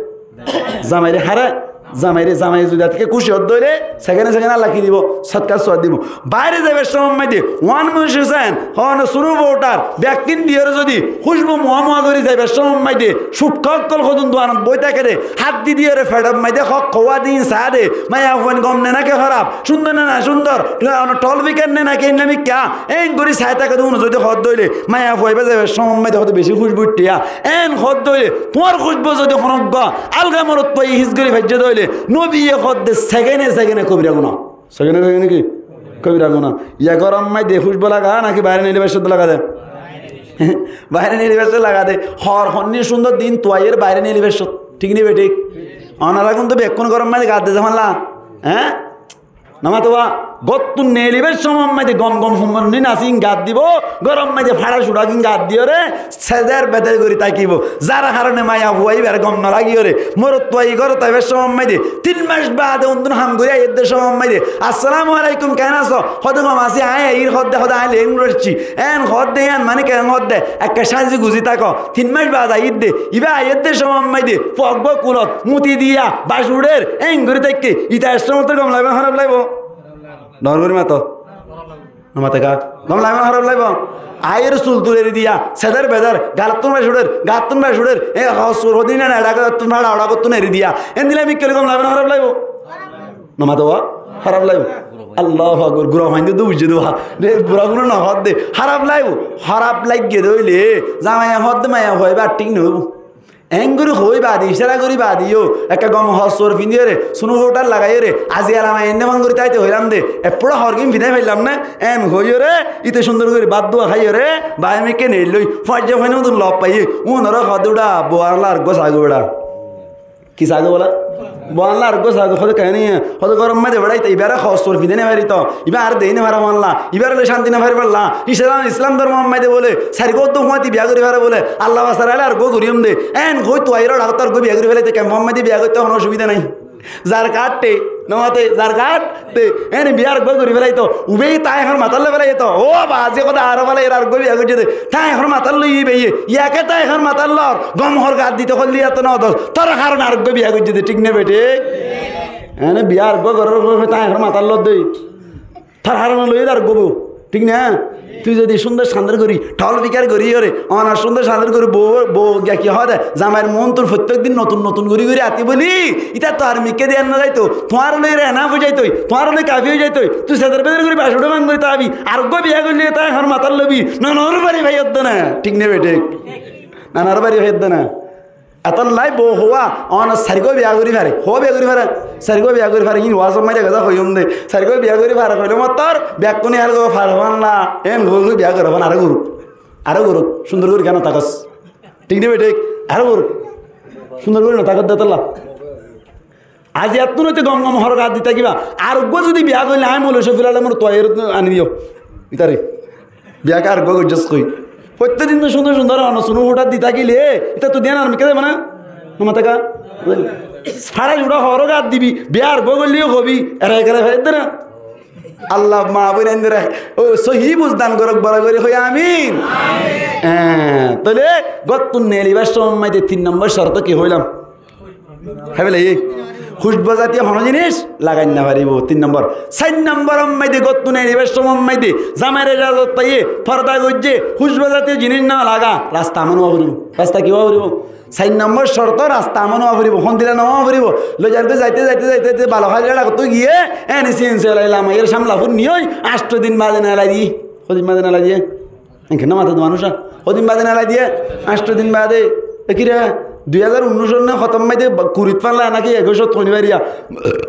Zamaire háre Zamaire, zamai zodi añáttu kúci ódde óile, sekene sekene Allah ki dibo? Sodkar suwab dibo. Baire zaibar somot maze de, one musician, hono sunu voutar, bekkún diyore zodi kúcbu muwa muwa gori zaibar somot maze de, cútka ókkol hodún duanot boi táke de, hát di diyore feçor maze de, hók kowá din saá de, maiyafuain gom ne naki hóraf, cúndor ne na cúndor, hono tol fikar ne naki enna mikká, en gori saá táke de, uno zodi hoódde óile, maiyafua ibá zaibar somot maze de hoódde beci kúcbu uiththé ya, en hoódde óile, tuáñr kúcbu zodi hono uggwá alga morotfuaye his gori faijje de óile, nobiye hoódde sekene sekene kobira guná. Sekene sekene ki? Kobira guná. Yá góror maze de kúcbu laga naki baire neilibas sot laga de? Baire neilibas sot laga de. Hoór honni cúndor din tuaiyóre baire neilibas sot. Thík né bethík? Onora kintu bekkún góror maze de gat de zefán la. Hé? Nomato ba, góttun neilibár somot maze de gom gom fumor ni nasín gat dibo, góror maze de fáça cuçá gin gat diyóre, seder beder gori tákibo. Zar harone maiyafua ibáre gom no lagiyóre, morotfua i górot aibár somot maze de, tin mac baade ondún ham gori aiyér de somot maze de, "Assalamu alaikum, keén asó?" Hoóde, "Gom así, añí aiyír," hoóde, "hoóde añí leén gori aiccí." Eén hoóde, yián mane keén hoóde, ekká sázi guzi táko. Tin mac baade aiyér de, ibá aiyér de somot maze de, fua uggwá kulot, muti diya, bac uçér, eén gori táikke, ita ek somotor gom laibo né hóraf laibo? Dóñr gori mato. Nomate ká? Gom laibo né hóraf laibo? Aiyóre sul tul eri diya, seder beder, galottún bac uçér, gaattún bac uçér, e hosur hodin na, eçe gottún, fáça oçá gottún eri diya. Endilla mikká óile gom laibo né hóraf laibo? Nomato ba? Hóraf laibo. Allahu Akbar, gura fuain de buijjé de ba. De, gura gura no hoódde. Hóraf laibo. Hóraf laiggé de óile, zamaiye hoódde maiyafua ibá thík no óibo. Eén gori hoói baade, icára gori baade yó, ekká gom hosur findiyóre, sunu fouthar lagaiyóre, azi alamai enne fán gori táite hoilam de, e fura hoórgin fidái faillam né, eén hoiyóre, íte cúndor gori bát dua háiyore, baáimikká neillói, foijja foinódun lof faiyé, únoré hoóde uçá, bou añálla areggúa saá goi beça. Ki saá goi bóla? Bou añálla areggúa saá goi, hoóde keén, hoóde góror maze de beça ita, ibáre hosur fidái no farito, ibá añáre dei no fare fán la, ibáre loi cánti no fari fán la, Islam, Islam dórmor maze de bóle, sairgúa uddú fúañti biya gori fare bóle, Allah basai raile areggúa goijjum de, eén hoói tuaiyóre areggúa biya gori felaito, kemfor maze de biya goitto hono osubida nai. Zar katte, nomate, zar katte, eén biya areggúa gori felaito, ubei tañi hor matát loi felaito, ó bazi hoóde aró felaiyóre areggúa biya goijjé de, tañi hor matát loi ibáye, yá ke tañi hor matát lor, gom hor gat dito hoilé yá to no dos, tor harone areggúa biya goijjé de, thík né bethík? Eén biya areggúa gorór fore tañi hor matát lor de. Tar harone loi dar gobo, thík na? Tui zodi cúndor cándir gori, thol fikar gori yóre, onar cúndor cándir gori bou, bou giya ki hoóde, zamair muúntu fottek din notun notun gori gori ati bóli, ita to ar mikká diyan no zaito, tuáñr loi rena ói zaito, tuáñr loi kafi ói zaito, tui seder beder gori bac uçé fán gori tábi, areggúa biya goille tañi hor matát lobi, nonorór bari faiyódde na, thík né bethík? Nonorór bari faiyódde na. Etolla bou hoó, onor sairgúa biya gori fare, hoó biya gori fare, sairgúa biya gori fare, iín wazor maze gaza hoiyum de, sairgúa biya gori fare hoilé mottor, bekkúne hál gori fare fán la, eén hoó hoó biya gori fán, aró goruk, aró goruk, cúndor gori kene tákos. Thík né bethík? Aró goruk, cúndor gori no tákos de etolla. Aijjattún óite gom gom hóraf di tákiba, areggúa zodi biya goille añí Mouloi Cofiyul Alomor tuaiyóre ani diyo. Itare. Biya ke areggúa goijjós koi. Fottí din to cúndor cúndor ono sunu fouthar di tákile, ita to diyan ar mikká zaibo na? Nomate ká? Fáça uçá hoór gat dibi, biya areggúa goille yó hobi, ere ekere faiyé de na? Allah ma boin endire, ó, sóhi buz dan gorouk, boro gori hoi amin. Amin. Eé, tóile góttun neelibar somot maze tin nombor corot ki hoilam? Hábila, e kúcbu zatiyo hono jinis lagai no faribo, tin nombor. Sair nomboror maze góttun neelibar somot maze zamair ejazot faiye, forda goijje, kúcbu zatiyo jinis no laga, rasta amon ówa foribo. Rasta ki ówa foribo? Sair nombor corot rasta amon ówa foribo. Hondilla no ówa foribo? Loizar goi zaite zaite zaite zaite balo háli ela kotó giye, eni sinsi elai lamaiyar samla fúnni ói, ancto din bade nelai diye. Hodin bade nelai diye? Enke no mate de manúic, hodin bade nelai diye? Ancto din bade. E kira, dui házar unnúicot ne hotor maze kurit falla naki ekuicot honi fariya.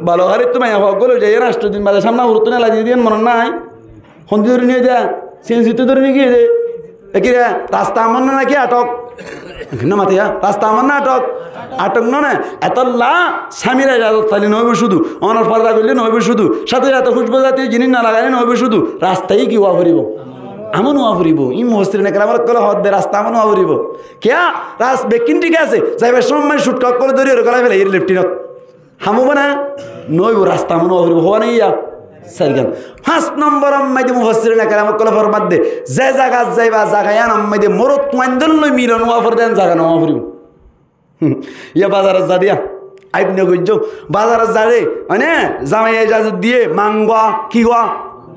Balo hálittú maiya fua ókkol loi zaiye, ancto din bade samla fúrottú nelai diye diyen monot nai? Hondilla dóri niye de, sinsittú dóri niye giyé de. E kira, rasta amon no naki atok? No mate ya, rasta amon no atok? Atok no ne? Etolla samir ejazot faile no óibo cúdu, onor forda goille no óibo cúdu, sáte sáte kúcbu zatiyo jinis no lagaile no óibo cúdu, rasta ki ówa foribo? Amon ówa foribo. Iín mufassirin keramor ókkole hoódde rasta amon ówa foribo. Kiyá? Ras-, bekkín thík asé, zaibar somot mane cutka ókkole dóri ore golai felaiyé leftinot. Ham óibo na? No óibo, rasta amon ówa foribo. Howa nai ya? Sairgan. Fañs nomboror maze mufassirin keram ókkole formadde, ze zagat zaiba, zaga yiánor maze morotfuaindor loi milon ówa fore de yián zaga no ówa foribo. Ya bazarot zadiya, Aib no goijjó. Bazarot zade, mane, zamai ejazot diye, mangua, ki gua?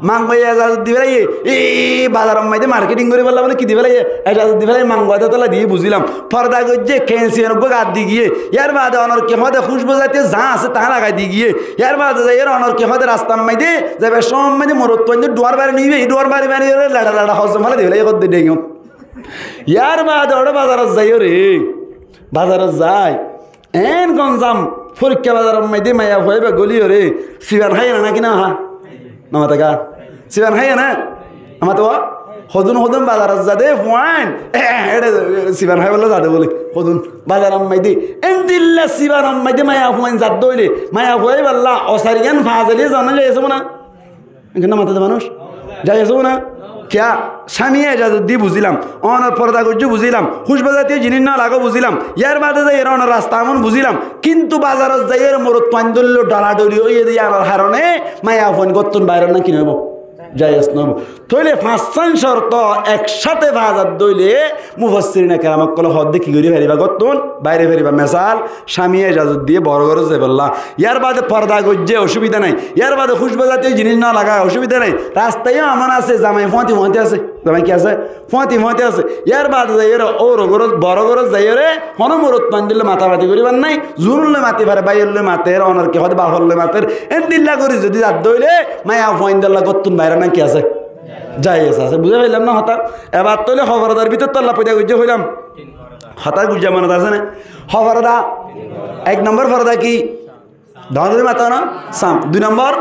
Mangua ejazot di félaiye. E, e, e, bazaror maze marketing goríbolla bóle ki di félaiye? Ejazot di félaiye, mangua de tolla diye buzilam. Forda goijje, kensi onor gua gat di giye. Yar bade onor ki hode kúcbu zatiyo za asé ta lagai di giye. Yar bade zaiyore onor ki hode rastar maze, zaibar somot maze morotfuain de duar bari nibe, e duar bari bari ore lada lada hozom félai di félaiye hodde dengor. Yar bade ore bazarot zaiyore, bazarot zai. En gonzam, forikka bazaror maze maiya fua iba goli ore, siban haiye na ki no há? No mate ka? Siban haiye na? Amar to wa? Hodún hodún bazarot zade fuain, e, e, ere siban haibolla zade bóle. Hodún bazaror maze. Endilla sibanor maze maiya fuain zadde óile, maiya fua iballa osarigan fazeli zana jaiz asé na? Enke no mate de manúc? Jaiz asé na? Kiya? Samiye ejazot di buzilam, onor forda goijje buzilam, kúcbu zatiyo jinis no lago buzilam, yar bade zaiyore onor rasta amon buzilam, kintu bazarot zaiyore morotfuain dolla doladoli óiye de yar harone maiya fuain gottun bairon na ki no óibo? Jaiz no óibo. Tóile fañssan corto ek sáte fa zadde óile mufassirine keram okkole hodde ki gori fariba? Gottun baire fariba. Mesal, samiye ejazot diye boro gorot zaibolla. Yar bade forda goijje, osubida nai. Yar bade kúcbu zatiyo jinis no laga, osubida nai. Rastaiyo amon asé, zamai fuañti fuañti asé. Zamai ki asé? Fuañti fuañti asé. Yar bade zaiyore ouro gorot, boro gorot zaiyore hono morotfuain dolla matamati goribar nai. Zunolloi mati fare, báiyolloi mater, onor ki hode bafolloi mater. Endilla gori zodi zadde óile maiya fuain dolla gottun bairon na ki asé? Jaiz asé. Buzá failam na hotá? Ebar tóile hofordar bútottu Allah foida goijje hoilam. Hotá buzá monot asé na? Hoforda. Ek nombor forda ki? Dóñr dóñr mata na? Sam. Dui nombor?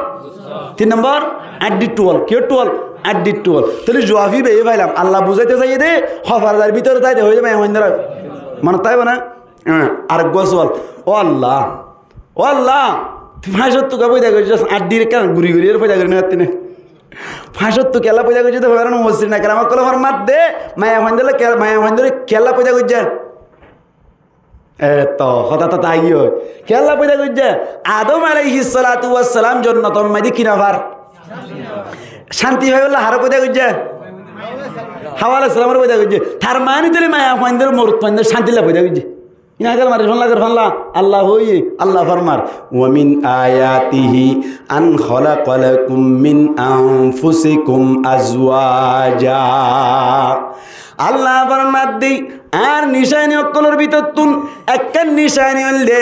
Tin nombor? Añçir tuwal. Kiyór tuwal? Añçir tuwal. Tóile juafi beye failam. Allah buzaite saiye de, hofordar bútore táite hoile maiya fuain dóre. Monot táibo na? Eñ, areggúa sual. Ó Allah, ó Allah, tui fañsóttu ká foida goijjós, añçir ekkán guri guri ere foida gori no fattí né? Fañsóttu kiyólla foida goijjós de, foida no, mufassirine keram okkole formar de, maiya fuain dolla ke-, maiya fuain dóre kiyólla foida goijjé? E to, hotá to táigiyoi. Kiyólla foida goijjé? Adom alaihissalatu wassalam jonnotor maze ki no far? Cánti faibolla hare foida goijjé? Hawa alaihissalamore foida goijjé. Tar mani tóile maiya fuain dóre, morotfuain dóre cántilla foida goijjé. Iín aijjal marir fán lager fán la, Allah hoiye, Allah formar, "Wa min ayatihi an khalaqa lakum min anfusikum azwaja." Allah formar de, añár nicani ókkolor bútottún ekkán nicani óilde,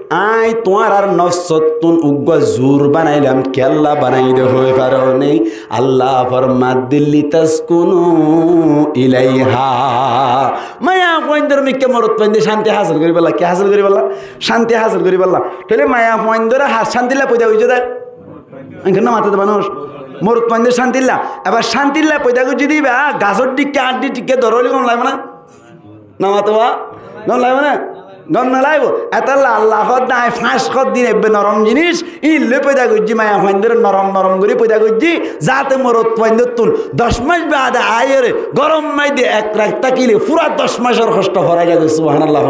añí tuáñrar nofsottún uggúa zur banailam, kiyólla banaiyí de hoi faro né? Allah formar de, "Litaskunu ilaiha." Maiya fuain dóre mikká morotfuain dóre cánti hásil goríbolla. Ki hásil goríbolla? Cánti hásil goríbolla. Tóile maiya fuain dóre hár cántilla foida goijjé de? Enke no mate de manúc? Morotfuain dóre cántilla. Ebar cántilla foida goijjé de iba, gasór dhikka, añçir dhikka dóro óile gom laibo na? No mate ba? Gom laibo na? Gom no laibo. Etolla Allah hoódde, añí fañs hoddin ebbe norom jinis, íin loi foida goijjí, maiya fuain dóre norom norom gorí foida goijjí, zate morotfuain dóttun doc mac baade aiyóre góror maze ek rait tákile fura doc macor hosto forai zagói. Subhanallah.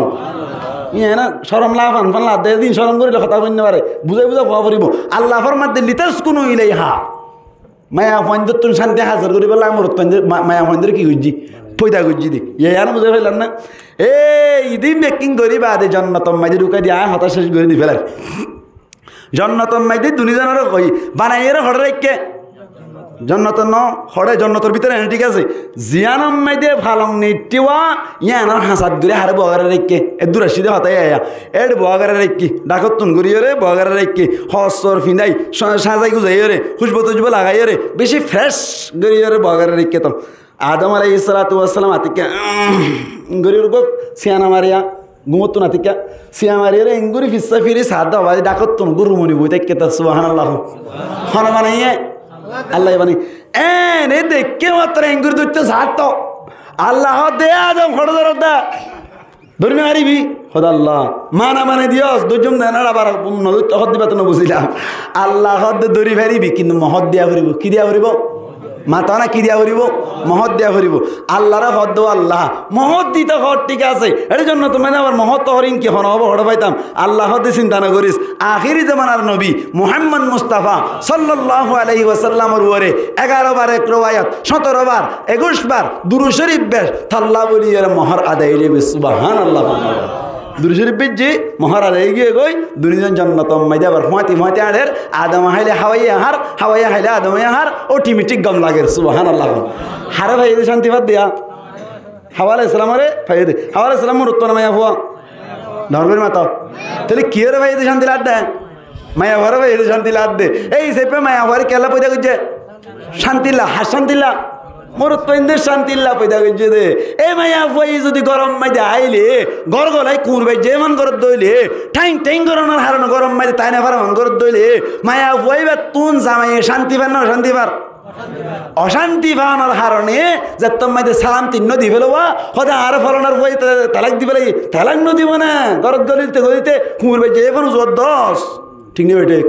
Iín ena corom lafan fan lade, edin corom gorile hotá hoói no fare. Buzái buzái hoó foribo. Allah formar de, "Litaskunu ilaiha." Maiya fuain dóttun cánti hásil goríbolla morotfuain dóre, ma-, maiya fuain dóre ki goijjí? Foida goijjí de. Iín ena buzái failam na? E, idin bekkin gorí baade jonnotor maze dhukai diye, añí hotá céc gorí di félar. Jonnotor maze duni zonore hoi, banaiyóre hoçé raikké? Jonnotor no, hoçé jonnotor bútore ene, thík asé. Ziyánor maze falong neiththíwa, yíanor hañsat gorí hare boógare raikké. Eddur accíde hotá yían. Éçe boógare raikké. Dhákottun goríyore boógare raikké. Hoor-sóor findái, sá-, sázai guzaiyóre, kúcbu-túcbu lagaiyóre, bicí fresh goríyore boógare raikké to. Adom alaihissalatu wassalam atikká, gorí uggúa siana mariya, gúmottún atikká, siana mariyóre engori fissá firi saádde, abar dhákottún uggúa rumoni boi táikké to, subhanallah. Hone banaiyé? Allah banaiyé. Ene deikké mattor engori dóitto saádde. Allah hoódde, "E Adom, hoçé dóros de?" Dóri no faribi? Hoódde, "Allah, mana banai diyós, dóijjum de, ene abar no dóitto hoódde, iba to no buzílam." Allah hoódde, "Dóri faribi, kintu mohór diya foribó." Ki diya foribó? Mató na, ki diya foribó? Mohór diya foribó. Allahre hoódde, "O Allah, mohór dito hoór, thík asé. Eçé jonnotor maze abar mohór to hoór, iín ki hone óibo, hoçé faitam?" Allah hoódde, "Sinta no goris. Ahéri zomanar nobi Muhammad Mustafa sallallahu alaihi wasallamor uore egaro bar ek rowayat, sóñtoro bar, ekuic bar durud córif bec, tolla bóliyore mohór adai ói zaibo." Subhanallah. Durud Córif foijjé, mohóra loi giyé goi, duní zon jonnotor maze abar fúañti fúañti añçer, Adome háile Háwaye añár, Háwaye háile Adome añár, otometik gom lager, subhánallah. Háre faiyé de cánti fadde? Háwa aláihis salamore faiyé de. Háwa aláihis salam morotfua né maiyafua? Dóñr gorí mato. Tóile kiyóre faiyé de cánti ladde? Maiyafuare faiyé de cánti ladde. Ei hísafe maiyafuare kiyólla foida goijjé? Cántilla, há cántilla? Morotfuainde cántilla foida goijjé de. E maiyafuaye zodi góror maze aile, gór golai kuñr baijjé fán goródde óile, tháing tháing gorónor harone góror maze tái no fare fán goródde óile, maiyafua íbattún zamaiye cánti far né ocánti far? Ocánti fanor harone zettót maze salam tin no di félowa, hóde añáre folanar fuaye ta-, talak di félaiye, talak no dibo né, górot golite golite kuñr baijjé fán uzu dos. Thík né bethík?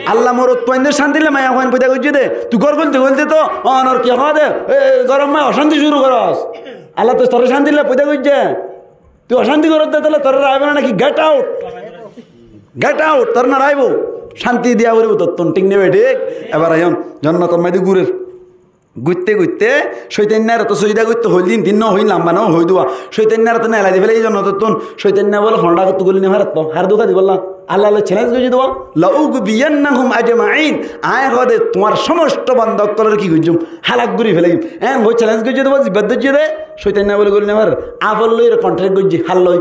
Allah morotfuainde cántilla maiyafuain foida goijjé de. Tui gór golite golite to onor ki hoó de, e, góror maze ocánti cúru goros. Allah to toré cántilla foida goijjé. Tui ocánti goros de, tóile toré raibó na náki? Get out. Get out, toré no raibó. Cánti diya foribo tottún, thík né bethík? Ebar aiyón, jonnotor maze gurer. Guitte guitte cóitainnar to sujida goitto hoil din, din no hoil, lamba no hoi duwa. Cóitainnar to nelai di félaiye jonnotottún. Cóitainna bole honó dhakottú goli no fare to. Hár duka di bolla. Allah Allah challenge goijjé duwa. "لأغوينهم أجمعين." Añí hóde tuáñr somosto banda ókkolore ki goijjum? Hálak gorí félaiyum. En hoi challenge goijjé duwa, zibbat dóijje de. Cóitainna bole goli no fare. Afol loi re contract goijjé, hár loi?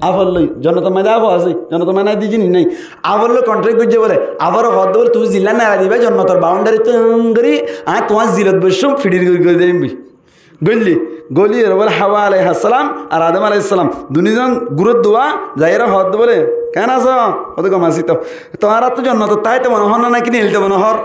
Afol loi, jonnotor maze afol asé, jonnotor maze nai de jinis nai. Afol loi contract goijjé bole, afore hoódde bole, tumi zilla nela diba, jonnotor boundary tun gorí, añí tuáñr zilot boiccúm, fidir gorí gorí diyum boi. Goille, goli ere bole Háwa aláihis salam ar Adom aláihis salam, duní zon gúrot duwa, zaiyóre hoódde bole, "Keén asó?" Hoódde, "Gom así to." "Tuáñrattú jonnotot táite mone hoór né náki neelite mone hoór?"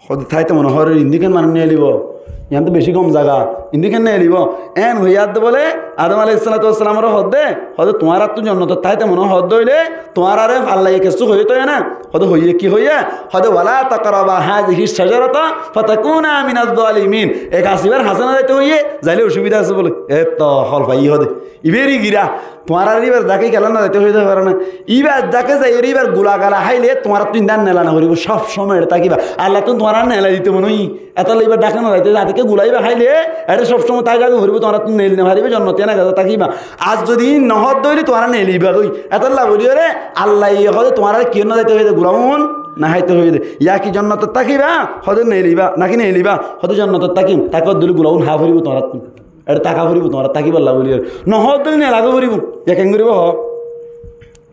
Hoódde, "Táite mone hoór, indí ken mane neelibo? Yián to beci gom zaga, indí ken neelibo?" En hoiyé de bole, Adom aláihis salatu wassalamore hoódde, hoódde, "Tuáñrattú jonnotot táite mone hoódde óile, tuáñráre Allaye kessú hoiyé toiyé né?" Hoódde, "Hoiyé, ki hoiyé?" Hoódde, "ولا تقربا هذه الشجرة فتكونا من الظالمين." E gac ibár hañsé no zaito hoiyé, zaile ocubida asé bole. E to hol faiyé hoódde. Ibá eri gira, tuáñrare íbar zaké kiyólla no zaito hoiyé de fare na. Íbar zaké zaiyóre íbar gula gala háile tuáñrattú indán nela no foribo, sob somoi ere tákiba. Allattún tuáñrare nela dito mone óiye. Etolla íbar zaké no zaito, zaké gula íba háile, ere sob somoi tái zaga foribo, tuáñrattú nel no faribo, jonnot yián e gaza tákiba. Ar zodi no hoódde óile tuáñra neliba goi. Etolla boli ore, Allaye hoódde tuáñrare kiyólla no zaito hoiyé de, gulaún no háito hoiyé de. Yá ki jonnotot tákiba? Hoódde neliba, náki neliba? Hoódde jonnotot tákim, táki hoódde óile gulaún há foribo tuáñrattún. Ere táka foribo tuáñra, tákibálla buli ere. No hoódde óile nela goi foribo. Yá keén goribo hoó?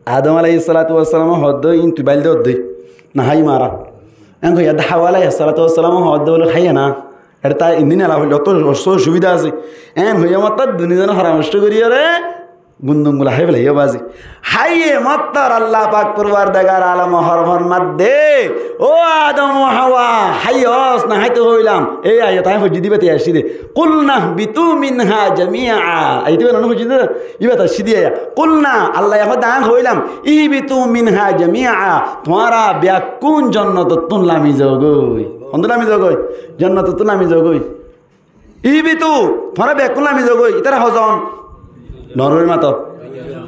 Adom aláihis salatu wassalame hoódde, "In tui bail de hoódde. No háiyum añára." En hoiyé de Háwa aláihis salatu wassalame hoódde bole, "Háiya na. Ere tá indí nela foille otto ocubida asé." En hoiyé mottor duní zone foramorco gorí ere gundum gula hái félaiye bazi. Háiye mottor Allah pak porwardegar alome hor-, formar de, "Ó Adom, ó Háwa, háiyos na háito hoilam?" Ei ayat añí foijjí de íba te aiccí de. "قلنا اهبطوا منها جميعا." Ayat íba no foijjí de, íba te aiccí de aya. "قلنا", Allaye hoódde añí hoilam, "اهبطوا منها جميعا." Tuáñra bekkún jonnotottún lami zogói. Hondú lami zogói? Jonnotottún lami zogói. "اهبطوا", tuáñra bekkún lami zogói. Ítara hozon? Dóñr gorí mato.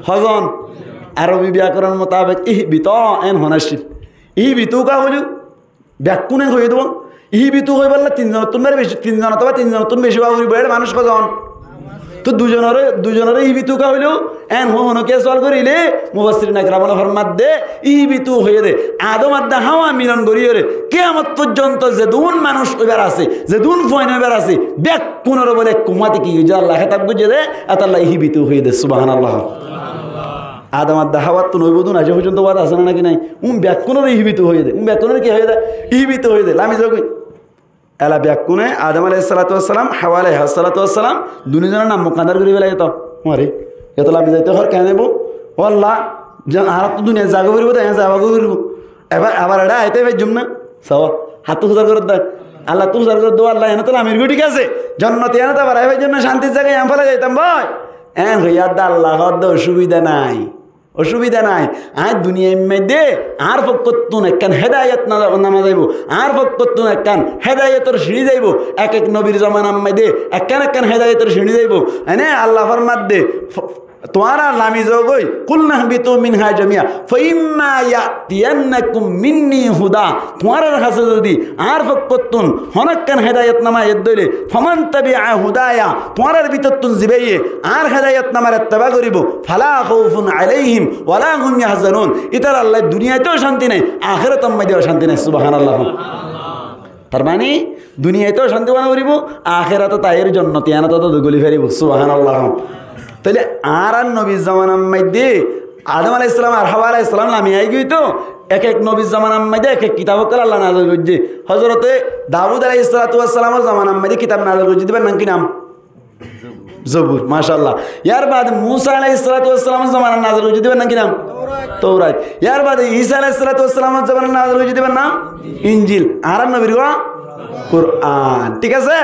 Hozon? Arobi biyakoron mutabek اهبطوا en hon accíl. "اهبطوا" ká hoilé? Bekkúne hoiyé de. "اهبطوا" hoibálla tin zonottún beci, tin zon otóba tin zonottún beci ówa foribo. Ére manúic hozon? Tó dui zonore, dui zonore "اهبطوا" ká hoilé? En hon, hone kiyá sual goríle, mufassirin ekramore format de, "اهبطوا" hoiyé de. Adom ar de Háwa milon gorí ore, kiyamot foijjonto zedún manúic óibar asé, zedún fuain óibar asé, bekkúnore bole ekku fúañti ki goijjé, Allah hétab goijjé de, etolla "اهبطوا" hoiyé de, subhanallah. Adom ar de Háwattún óibo dún aijjó foijjonto wada asé né náki nai? Um bekkúnore "اهبطوا" hoiyé de, um bekkúnore ki hoiyé de? "اهبطوا" hoiyé de, lami zogói. Ela bekkúne Adom aláihis salatu wassalam, Háwa aláihas salatu wassalam, duní zonor nam mukandar gorí félaiye to. Uáre, eto lami zaito hoór keén óibo? Ó Allah, añárattú duniyat zagói foribo de, eñá zagói foribo. Ebar, abar eçé aite faijjum na? Só, háttú fusar goródde. Allattú fusar goródde, "Ó Allah, eéne to lamir goi, thík asé. Jonnot eéne to abar ai faijjum na, cántir zaga, eén félai zaitam boi." En hoiyé de Allah hoódde, "Ocubida nai." Ocubida nai. Añí duniyair maze añár fokkóttun ekkán hédayot na-, nama zaibo. Añár fokkóttun ekkán hédayotor siñçí zaibo. Ek ek nobir zomanar maze ekkán ekkán hédayotor siñçí zaibo. Ene Allah formar de, f-, Tuáñra lami zogói, قلنا اهبطوا منها جميعا فإما يأتينكم مني هدى. Tuáñrar hañsé zodi añár fokkóttun honókkan hedayatnama aiyé dé óile, فمن تبع هداي, tuáñrar bútottun zibáye añár hedayatnamar etteba goríbou, فلا خوف عليهم ولا هم يحزنون. Ítarallá duniyaitóu cánti nái, ahérator maze óu cánti nái. Subhánallah. Tar mani, duniyaitóu cánti fana goríbou, ahératot aiyóre jonnot iánot goli faribóu. Subhánallah. Tóile añárar nobir zomanar maze Adom aláihissalam ar Háwa aláihissalam lami aigiyói tóu, ek ek nobir zomanar maze ek ek kitab ókkol Allah nazil goijjé. Hózorote Dawud aláihissalamor zomanar maze kitab nazil goijjé dé íbar nam ki nam? Zobur, macállah. Yar baade Musa aláihissalatu wassalamor zomanat nazil goijjé dé íbar nam ki nam? Tourat. Yar baade Isa aláihissalatu wassalamor zomanat nazil goijjé dé íbar nam? Injil. Añárar nobir gán? Kuran. Thík asé?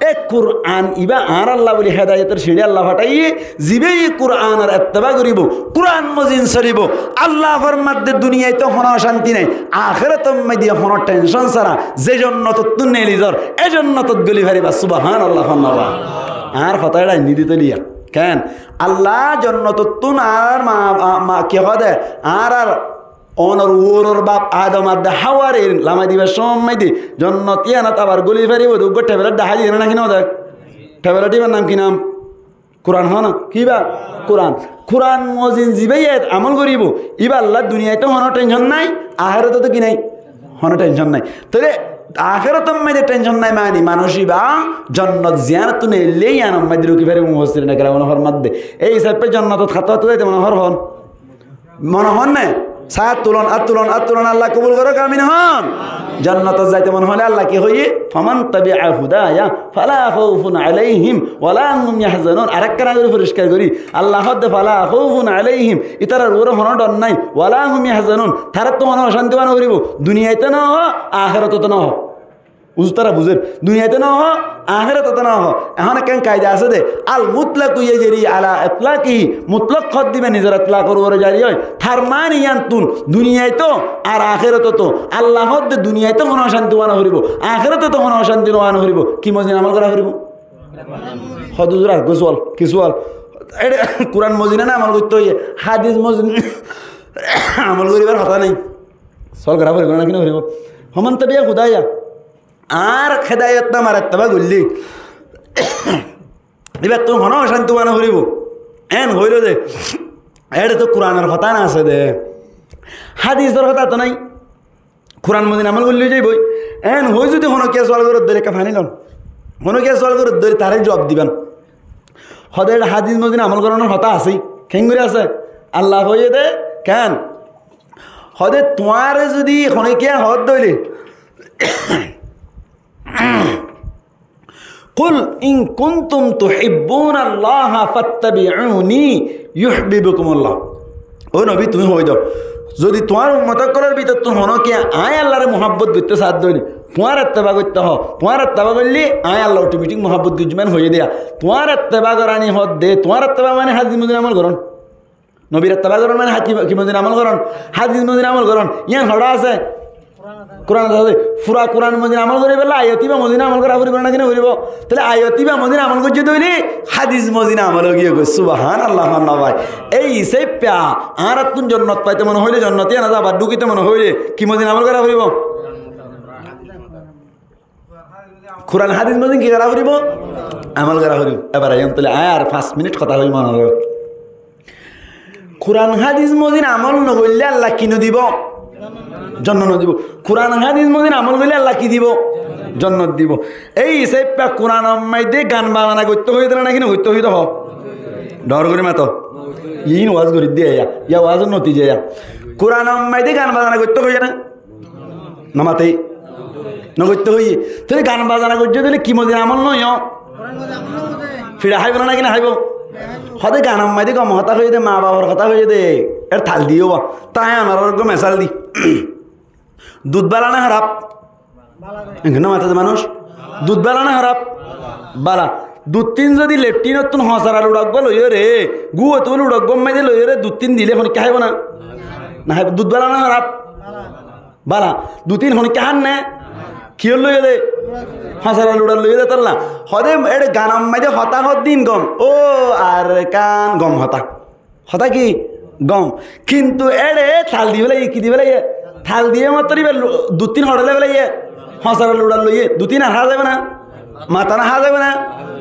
E Kuran ibá añárallá buli hedayotor siñçí Allah fathaiye, zibáye Kuranor etteba goríbou, Kuran mozin solibóu, Allah formar dé duniyaitóu honó cánti nái, ahérator maze honó thenshon sára ze jonnotottú neeli zar, e jonnotot goli faribá. Subhánallah, honnabá. Añár hotá eçé ainní dito liya. Ken? Allah jonnotottún añárar ma, ma, ma, ki hoó de? Añárar onor uoror baf Adom ar de Háware lamai dibar cómot maze jonnot iánot abar goli faribóu de uggwá thebelet dahái diyé né, náki no de? Thebelet íbar nam ki nam? Kuran hoó na? Ki íba? Kuran. Kuran mozin zibáye amol goríbou, íballá duniyaitóu honó thenshon nái, ahératot ki nái? Honó thenshon nái. Tóile ahérator maze thenshon nái mani manúic ibá jonnot ziyanottú neille iánor maze ruki faribóu. Mufassirin keramor formar dé, e hísafe jonnotot hátta hátta zaito mone hoór hon? Mone hoór né? Sá, át tulon, át tulon, át tulon, Allah kobul gorouk, amin hon. Jonnotot zaito mone hoilé Allah ki hoiyé? فمن تبع هداي فلا خوف عليهم ولا هم يحزنون. Arekkán añára foriskar gorí, Allah hoó de فلا خوف عليهم, ítarar uore honó dhor nái, ولا هم يحزنون, taráttu honó ocánti ówa no foribóu, duniyaitóu no hoó, ahératóttu no hoó. Buzóttu, tará buzér. Duniyaitóu no hoó, ahératóttu no hoó. Ehón ekkán kaida asé de, المطلق يجري على إطلاقه, mutlok hoódde íba nizor itlakor uore jari ói. Tar mani iánttun duniyaitóu ar ahératóttu. Allah hoódde duniyaitóu honó ocánti ówa no foribóu, ahératóttu honó ocánti ówa no foribóu. Ki mozin amol gorá foribóu? Hoó de huzur, areggwá sual, ki sual? Eçé Kuran mozin ene amol goittó hoiyé, hádis mozin amol goríbar hotá nái. Sual gorá foribóu náki no foribóu? فمن تبع هداي. Añár hedayatnamar etteba goillé íbattún honó ocánti ówa no foribóu. Eén hoiló de, eçé toh Kuranor hotá no asé de, hádisor hotá toh nái. Kuran mozin amol goillé ói zaiboi. Eén hoi zodi honókiyé sual goré de óile, ekká faní lon. Honókiyé sual goré de óile taré juab diban. Hoó de eçé hádis mozin amol gorónor hotá asé. Keéngorí asé? Allah hoiyé de, keén? Hoó de tuáñre zodi honókiyé hoó de óile, قل إن كنتم تحبون الله فاتبعوني يحببكم الله. Ó nobi, tuñí hoi do, zodi tuáñr ummot ókkolor bútottún honókiyé aññí Allaré muhábbot goittó saá de óile, tuáñr etteba goittó hoó, tuáñr etteba goillé aññí Allah otometik muhábbot goijjum, eén hoiyé de. Tuáñr etteba gorá ni hoó de, tuáñr etteba mani hádis mozin amol gorón. Nobir etteba gorón mani há-, ki, ki mozin amol gorón? Hádis mozin amol gorón. Yián hoçé asé? Kuranot asé. Fura Kuran mozin amol goríbolla ayat íba mozin amol gorá foribóu náki no foribóu? Tóile ayat íba mozin amol goijjé de óile hádis mozin amol ói giyói. Subhánallah, honnabá. Ei hísafe añárattún jonnot faito mone hoilé, jonnot iánot abar dhukito mone hoilé ki mozin amol gorá foribóu? Kuran hádis mozin ki gorá foribóu? Amol gorá foribóu. Ebar aiyón tóile aññí ar fañs minit hotá hoi mone raikkó. Kuran hádis mozin amol no goillé Allah ki no dibóu? Jonnot no dibóu. Kuran hádis mozin amol goillé Allah ki dibóu? Jonnot dibóu. Ei hísafe Kuranor maze gan bazana goittó hoiyé de náki no goittó hoiyé de hoó? Dhoóñr gorí mato. Iín waz gorí de ya, ya wazor notija ya. Kuranor maze gan bazana goittó hoiyé na? No maté? No goittó hoiyé. Tóile gan bazana goijjé de óile ki mozin amol no óiye? Fiça háibo né náki no háibo? Hoó de ganor maze gom hotá hoiyé de, maa bafor hotá hoiyé de, ére tal diyó ba. Tói añára uggwá mesal di. Dud bála né háraf? Enggán no maté de manúic. Dud bála né háraf? Bála. Duttín zodi lettinottún hosara luça uggwá loiyóre, gúwottú luça uggwá maze loiyóre duttín dilé honókiyé háibo na? No háibo. Dud bála né háraf? Bála. Duttín honókiyé hár né? Kiyór loiyé de? Hosara luçar loiyé de tolla. Hoó de eçé ganor maze hotá hoódde gom. Ó Arkan, gom hotá. Hotá ki? Gom. Kintu éçe tal di félaiye, ki di félaiye? Tal diye mattor íba lu-, duttín hoçé loi félaiye? Hóñsara luçar loiye. Duttín ar há zaibo na? Matán há zaibo na?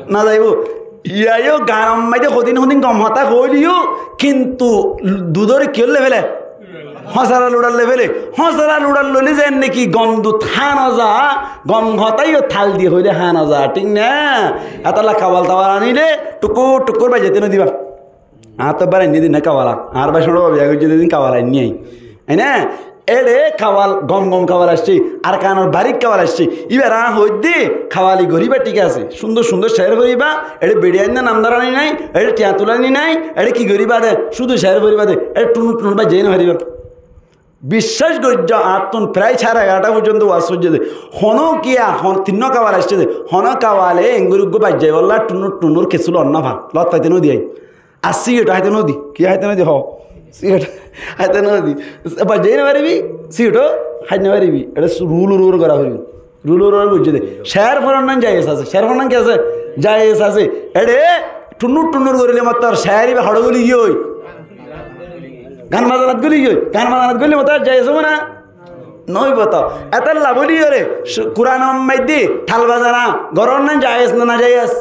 No zaibo. Yíayo ganor maze hodin hodin gom hotá hoileyó, kintu dudóre ki loi féle? Hóñsara luçar loi féle. Hóñsara luçar loile zen niki gom dut há no za, gom hotáyo tal di hoile há no za, thík na? Hétolla kawal tawal anile thukkur thukkur baijjaite no diba. Añáttu bar ainné de na kawal. Añár bái cóñço baba biya goijjé de din kawal ainné añí. Añí na, éçe kawal, gom gom kawal aiccé, Arkanor barík kawal aiccé. Íbar añí hoóidde kawali goríba thík asé. Cúndor cúndor ceér foríba, éçe beçi ainná namdar aní nái, éçe thiañ tulani nái, éçe ki goríba de, cúdu ceér foríba de, éçe thunur thunur baijjai no faríba. Biccác goijjó, añáttun prai sáre egaróta foijjonto waz foijjé de. Honó kiya, hon-, tinnó kawal aiccé de. Honó kawale engorí uggúa baijjaibolla thunur thunur kessú lon no fa. Lot faite no di añí. Ar sigaret háite no di. Ki háite no di? Ho. Sigaret háite no di. Baijjai no faribi, sigaret ó hái no faribi. Eçe rule over gorá foribo. Rule over goijjé de. Ceér forannan jaiz asé. Ceér forannan ki asé? Jaiz asé. Eçe thunur thunur goríle mattor ceér íba hoçé goli giyói? Gan bazanat goli giyói. Gan bazanat goríle mattor jaiz óibo na? Noóibo to. Etolla bóli yóre, su-, Kuranor maze tal bazana gorónnan jaiz na najaiz?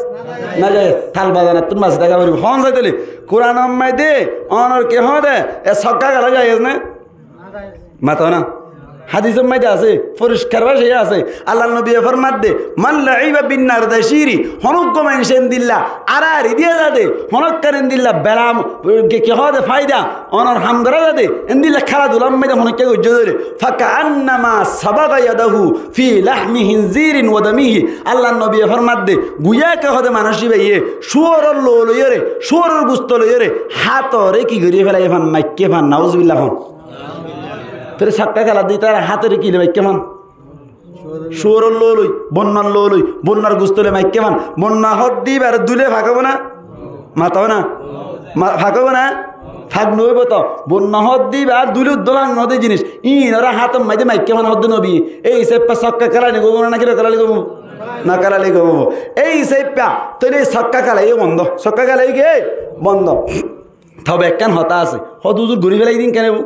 Najaiz. Tal bazanattún basi táka foribo. Hon saitole Kuranor maze onor ki hoó de, e sokká kela jaiz na? Mato na. Hadisor maze asé, foriskar bácaye asé. Allar nobiye formadde, "Man la'iba bin nardashiri", honó uggúa maincé endilla arari diya zade, honókkan endilla belam, ki, ki hoó de faida, onor ham gorá zade, endilla kéla dular maze honókka goijjé dóile, "faka'annama sabaga yadahu fi lahmi hinzirin wa damihi." Allar nobiye formadde, guyá ki hoó de manúic íbaye, cúoror lou loiyóre, cúoror gusto loiyóre, hátore ki gorí félaiye fán, maikké fán, nauzubillah fán. Tóile sokká kéla di tará hátore ki loi maikké fán? Cúoror lou loi, bonnár lou loi, bonnár gusto loi maikké fán. Bonna hoódde íbaré dúile fak óibo na? Mato na? Ma-, fak óibo na? Fak noóibo to. Bonna hoódde íba dúile uddúa fak noóde jinis. Íinoré hátor maze maikké fán hoódde nobi. Ei hísafe sokká kéla ni gom óibo na, ki no kéla ni gom óibo? No kéla ni gom óibo. Ei hísafe tóile sokká kéla yó bondo. Sokká kéla yó ki? Bondo. Tobe ekkán hotá asé. Hoó de huzur gorí félai din kene?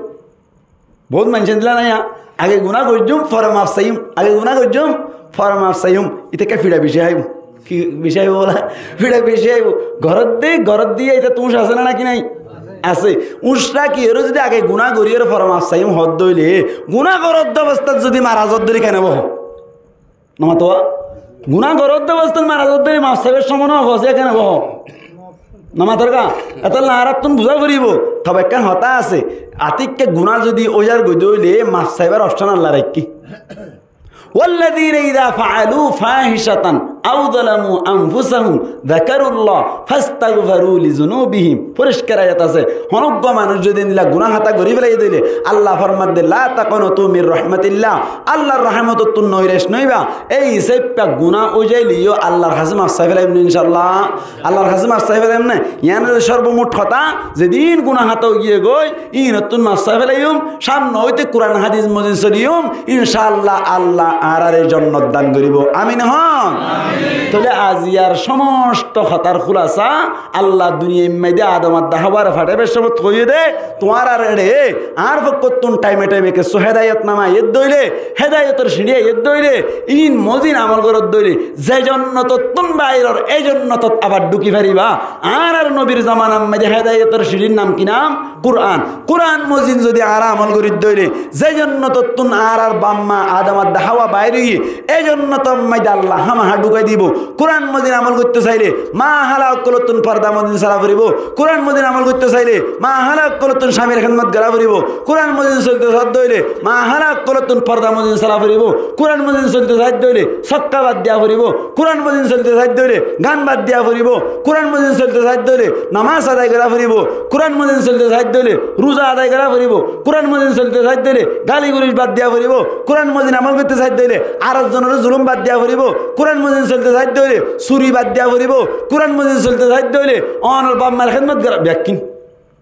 Bout maincé endilla nai, age guná goijjum, fore maf saiyum, age guná goijjum, fore maf saiyum. Íte ekká fiça beci háibo. Ki beci háibo bola? Fiça beci háibo. Goródde, goródde íte uñc asé na, naki nai? Asé. Uñc rakiyóre zodi age guná goríyore fore maf saiyum hoódde óile, guná goródde obostát zodi mara zodde kene boho? No mato? Guná goródde obostát mara zodde maf saibar somot no fosé kene boho? No mator ga? Etolla añárattún buzá foribo. Tobe ekkán hotá asé, atikká guná zodi ói zar goi de óile maf saibar opcon Allah raikké. "Wallazina iza fa'alu fahishatan aw zalamu anfusahum zakarullaha fastagfaru lizunubihim." Foriskar ayat asé. Honó uggúa manúic zodi endilla guná hotá gorí félai de óile, Allah formadde, "La taqnatu min rahmatillah." Allar rahmotottún noiraic noóiba. Ei hísafe guná ói zaile yó Allar hañsé maf sai félaiyum né, incállah? Allar hañsé maf sai félaiyum né? Yián óilde sorbomot hotá, zedin guná hotá ói giyé goi, íinottún maf sai félaiyum, samne óite Kuran hadis mozin soliyum, incállah Allah añárare jonnot dan goríbo. Amin hon? Amin. Tóile aziyar somosto hotár hulasa, Allah duniyair maze Adom ar Haware fathaibar somot hoiyé de, tuáñrar eçe, añár fokkóttun thaime thaime kessú hedayot nama aiyér de óile, hedayotor siñçí aiyér de óile, íin mozin amol gorór de óile, ze jonnotottún bairor, e jonnotot abar dhuki fariba. Añárar nobir zomanar maze hedayotor siñçír nam ki nam? Kuran. Kuran mozin zodi añára amol gorír de óile, ze jonnotottún añárar baf ma Adom ar Hawa bair óiye, e jonnotor maze Allah hámaha dhukai dibo. Kuran mozin amol goitto saile ma hala ókkolottún forda mozin sola foribo. Kuran mozin amol goitto saile ma hala ókkolottún camir hédmot gorá foribo. Kuran mozin soilto saidde óile ma hala ókkolottún forda mozin sola foribo. Kuran mozin soilto saidde óile sokká bad diya foribo. Kuran mozin soilto saidde óile gan bad diya foribo. Kuran mozin soilto saidde óile nomaz adai gorá foribo. Kuran mozin soilto saidde óile ruza adai gorá foribo. Kuran mozin soilto saidde óile gali guloc bad diya foribo. Kuran mozin amol goitto saidde óile ar ekzonoré zulum bad diya foribo. Kuran mozin soilto saidde óile suri bad diya foribo. Kuran mozin soilto saidde óile onor baf mar hédmot gorá, bekkín.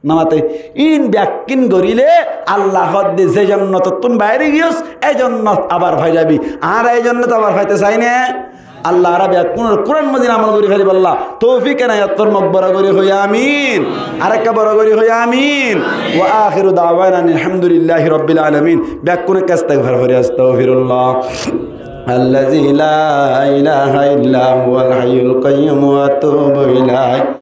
No mate, íin bekkín goríle Allah hoódde ze jonnotottún bair ói giyós, e jonnot abar fai zabi. Añára e jonnot abar faito sai né? Allah añára beggúnore Kuran mozin amol gorí faribálla toufik enayot formok, boro gorí hoó amin. Arekka boro gorí hoó amin. Wa akhiru da'wana anil hamdulillahi rabbil alamin. Beggúne ekka istigfar fori, astagfirullah. الذي لا إله إلا هو الحي القيوم وأتوب إليه.